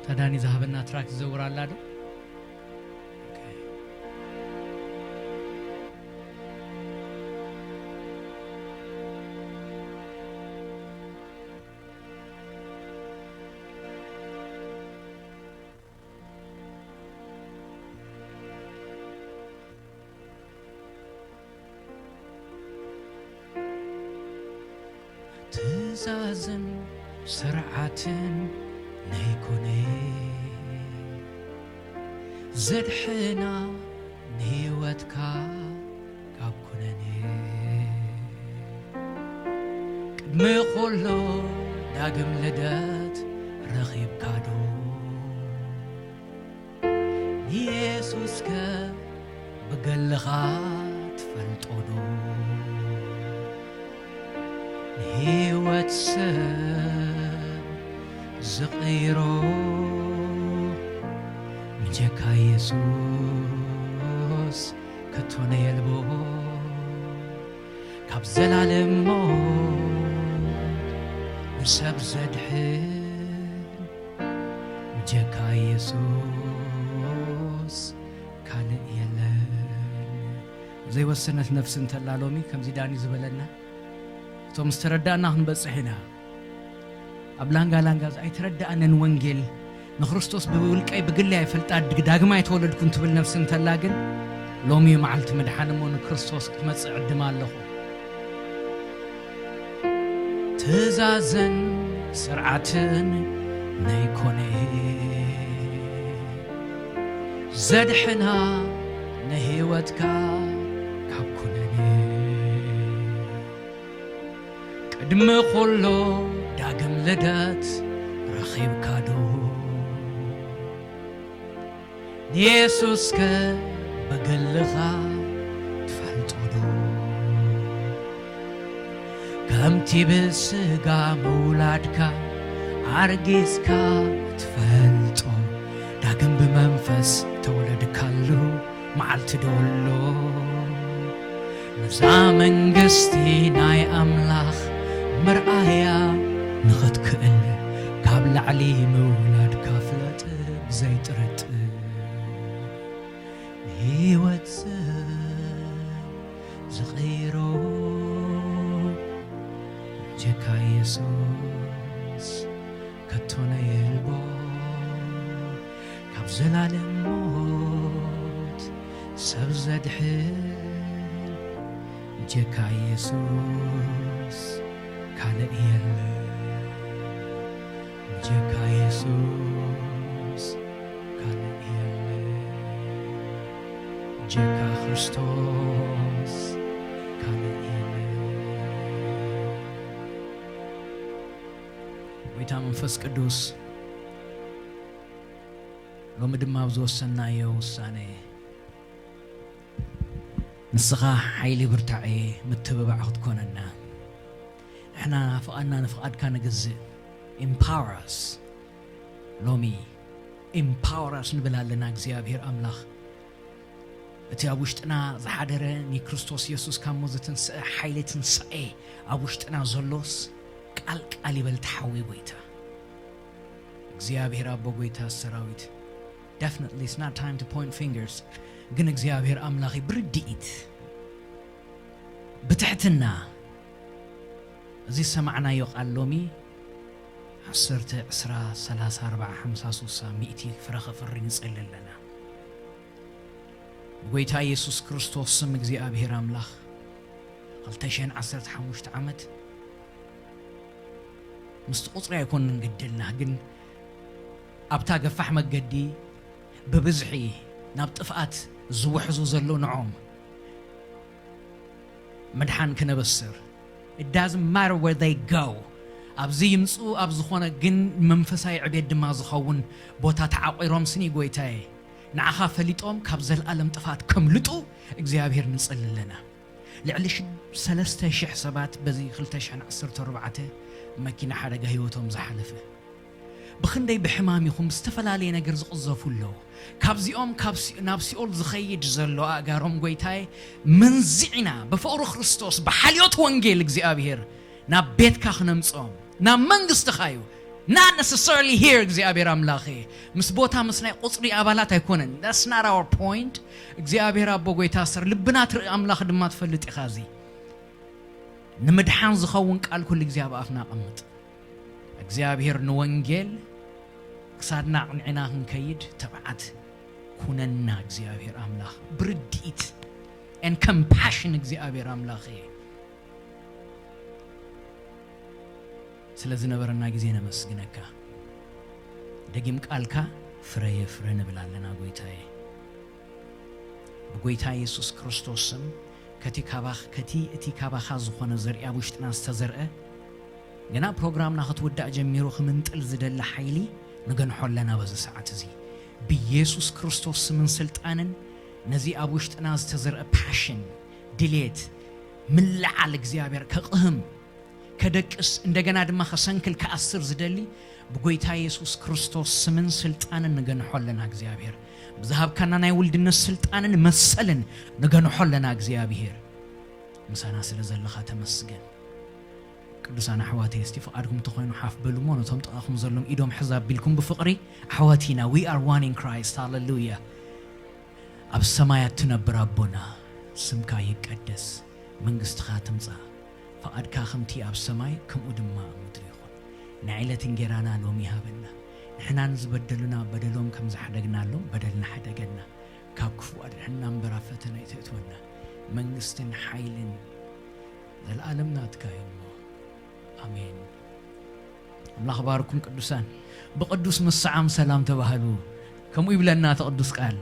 ታዳኒ ዝሃበና ትራክ ዝዘውር ኣላ ዶ? ኦኬ። ትእዛዝን ስርዓትን ነይኮነ ዘድሕና ንህይወትካ ካብ ኩነኔ። ቅድሚ ኩሉ ዳግም ልደት ረኺብካ ዶ? ንየሱስከ ብገለኻ ትፈልጦ ዶ? ንህይወት ሰብ ዝቕይሮ ምጀካ የሱስ ከቶ ነየልቦ። ካብ ዘላለም ሞት ንሰብ ዘድሕን ምጀካ የሱስ ካልእ የለን። ዘይወሰነት ነፍሲ እንተላ ሎሚ ከምዚ ዳኒ ዝበለና እቶም ዝተረዳእና ክንበጽሕ ኢና። ኣብ ላንጋ ላንጋ ኣይተረዳእነን ወንጌል ንክርስቶስ ብውልቀይ ብግለይ ኣይፈልጣ ዳግማይ ኣይተወለድኩን ትብል ነፍሲ እንተላ ግን ሎሚ እዩ መዓልቲ ምድሓን እሞ ንክርስቶስ ክትመጽእ ዕድማ ኣለኹ። ትእዛዝን ስርዓትን ነይኮነ ዘድሕና ንህይወትካ ካብ ኩነኔ። ቅድሚ ኩሉ ዳግም ልደት ረኺብካ ዶ? ንየሱስከ ብግልኻ ትፈልጦ ዶ? ከምቲ ብስጋ ምውላድካ ኣርጊጽካ ትፈልጦ፣ ዳግም ብመንፈስ ተወለድካሉ መዓልቲ ዶ ኣሎ? ነዛ መንግስቲ ናይ ኣምላኽ መርኣያ ንኽትክእል ካብ ላዕሊ ምውላድካ ፍለጥ ብዘይጥርጥር። ንህይወት ሰብ ዝቕይሮ ብጀካ የሱስ ከቶ ነየልቦ። ካብ ዘላለም ሞት ሰብ ዘድሕን ብጀካ የሱስ ካልእ የለን። ብጀካ የሱስ ካልእ የለን። ብጀካ ክርስቶስ ካልእ የለን። ጎይታ መንፈስ ቅዱስ፣ ሎሚ ድማ ኣብ ዝወሰናዮ ውሳነ ንስኻ ሓይሊ ብርታዐ ምትብባዕ ክትኮነና፣ ንሕና ፍቓድና ንፍቓድካ ንግዝእ። Empower us። ሎሚ empower us ንብል ኣለና። እግዚኣብሔር ኣምላኽ፣ እቲ ኣብ ውሽጥና ዝሓደረ ንክርስቶስ የሱስ ካብ ሞት ዘተንስአ ሓይሊ ትንሳኤ ኣብ ውሽጥና ዘሎስ ቃል ቃል ይበል ተሓዊ። ጎይታ እግዚኣብሔር ኣቦ፣ ጎይታ ሰራዊት፣ definitely it's not time to point fingers፣ ግን እግዚኣብሔር ኣምላኺ ብርድኢት ብትሕትና እዚ ዝሰማዕናዮ ቃል ሎሚ ዓሰርተ፣ ዕስራ፣ ሰላሳ፣ ኣርብዓ፣ ሓምሳ፣ ሱሳ፣ ሚእቲ ፍረ ከፍሪ ንጸሊ ኣለና። ብጎይታ የሱስ ክርስቶስ ስም እግዚኣብሔር ኣምላኽ፣ ክልተ ሽሕን ዓሰርተ ሓሙሽተ ዓመት ምስቲ ቁጽሪ ኣይኮንን ግድልና፣ ግን ኣብታ ገፋሕ መገዲ ብብዝሒ ናብ ጥፍኣት ዝውሕዙ ዘለዉ ንዖም ምድሓን ክነበስር። It doesn't matter where they go። ኣብዚ ይምጽኡ ኣብ ዝኾነ ግን መንፈሳዊ ዕቤት ድማ ዝኸውን ቦታ ተዓቒሮም ስኒ ጎይታዬ ንዓኻ ፈሊጦም ካብ ዘለኣለም ጥፍኣት ከምልጡ እግዚኣብሔር ንጸሊ ኣለና። ልዕሊ ሽ-፣ ሰለስተ ሽሕ ሰባት በዚ ክልተ ሽሕን ዓሰርተ ኣርባዕተ መኪና ሓደጋ ህይወቶም ዝሓለፈ። ብኽንደይ ብሕማም ይኹን ብዝተፈላለየ ነገር ዝቕዘፉ ኣለዉ። ካብዚኦም ካብ ሲ-፣ ናብ ሲኦል ዝኸይድ ዘሎ ኣእጋሮም ጎይታዬ መንዚዕና ብፍቕሩ ክርስቶስ ብሓልዮት ወንጌል እግዚኣብሔር ናብ ቤትካ ክነምጽኦም ናብ መንግስትኻ እዩ። Not necessarily here እግዚኣብሔር ኣምላኸ ምስ ቦታ ምስ ናይ ቁጽሪ ኣባላት ኣይኮነን። That's not our point። እግዚኣብሔር ኣቦ ጎይታ ሰር ልብና ትርኢ ኣምላኽ ድማ ትፈልጥ ኢኻ። እዚ ንምድሓን ዝኸውን ቃል ኩሉ ግዜ ኣብ ኣፍና ኣቐምጥ። እግዚኣብሔር ንወንጌል ክሳድና ኣቕኒዕና ክንከይድ ትብዓት ኩነና። እግዚኣብሔር ኣምላኽ ብርድኢት and compassion እግዚኣብሔር ኣምላኽ እየ። ስለ ዝነበረና ግዜ ነመስግነካ። ደጊም ቃልካ ፍረ የፍረ ንብል ኣለና ጎይታዬ። ብጎይታ የሱስ ክርስቶስ ስም ከቲ ካባኽ-፣ ከቲ እቲ ካባኻ ዝኾነ ዘርኢ ኣብ ውሽጥና ዝተዘርአ ገና ፕሮግራምና ክትውዳእ ጀሚሩ ክምንጥል ዝደሊ ሓይሊ ንገንሖ ኣለና በዚ ሰዓት እዚ። ብየሱስ ክርስቶስ ስምን ስልጣንን ነዚ ኣብ ውሽጥና ዝተዘርአ ፓሽን፣ ድሌት፣ ምልዓል እግዚኣብሔር ከቕህም፣ ከደቅስ፣ እንደገና ድማ ከሰንክል፣ ከኣስር ዝደሊ ብጎይታ የሱስ ክርስቶስ ስምን ስልጣንን ንገንሖ ኣለና። እግዚኣብሔር ብዝሃብካና ናይ ውልድነት ስልጣንን መሰልን ንገንሖ ኣለና። እግዚኣብሔር ምሳና ስለ ዘለኻ ተመስገን። ቅዱሳን ኣሕዋተይ፣ እስቲ ፍቓድኩም እንተኾይኑ ሓፍ በሉ እሞ ነቶም ጥቓኹም ዘሎም ኢዶም ሕዛ ኣቢልኩም ብፍቕሪ፣ ኣሕዋት ኢና፣ we are one in Christ። ሃሌሉያ። ኣብ ሰማያት ትነብር ኣቦና፣ ስምካ ይቀደስ፣ መንግስትኻ ትምጻእ፣ ፍቓድካ ከምቲ ኣብ ሰማይ ከምኡ ድማ ኣብ ምድሪ ይኹን። ናይ ዕለት እንጌራና ሎሚ ሃበና። ንሕና ንዝበደሉና በደሎም ከም ዝሓደግናሎም በደልና ሓደገና። ካብ ክፉእ ኣድሕንና እምበር ኣብ ፈተነ ኣይተእትወና። መንግስትን ሓይልን ዘለኣለም ናትካ እዩ እሞ። ኣሜን። ኣምላኽ ባርኩም ቅዱሳን። ብቅዱስ ምስዓም ሰላም ተባህሉ። ከምኡ ይብለና እቲ ቅዱስ ቃል።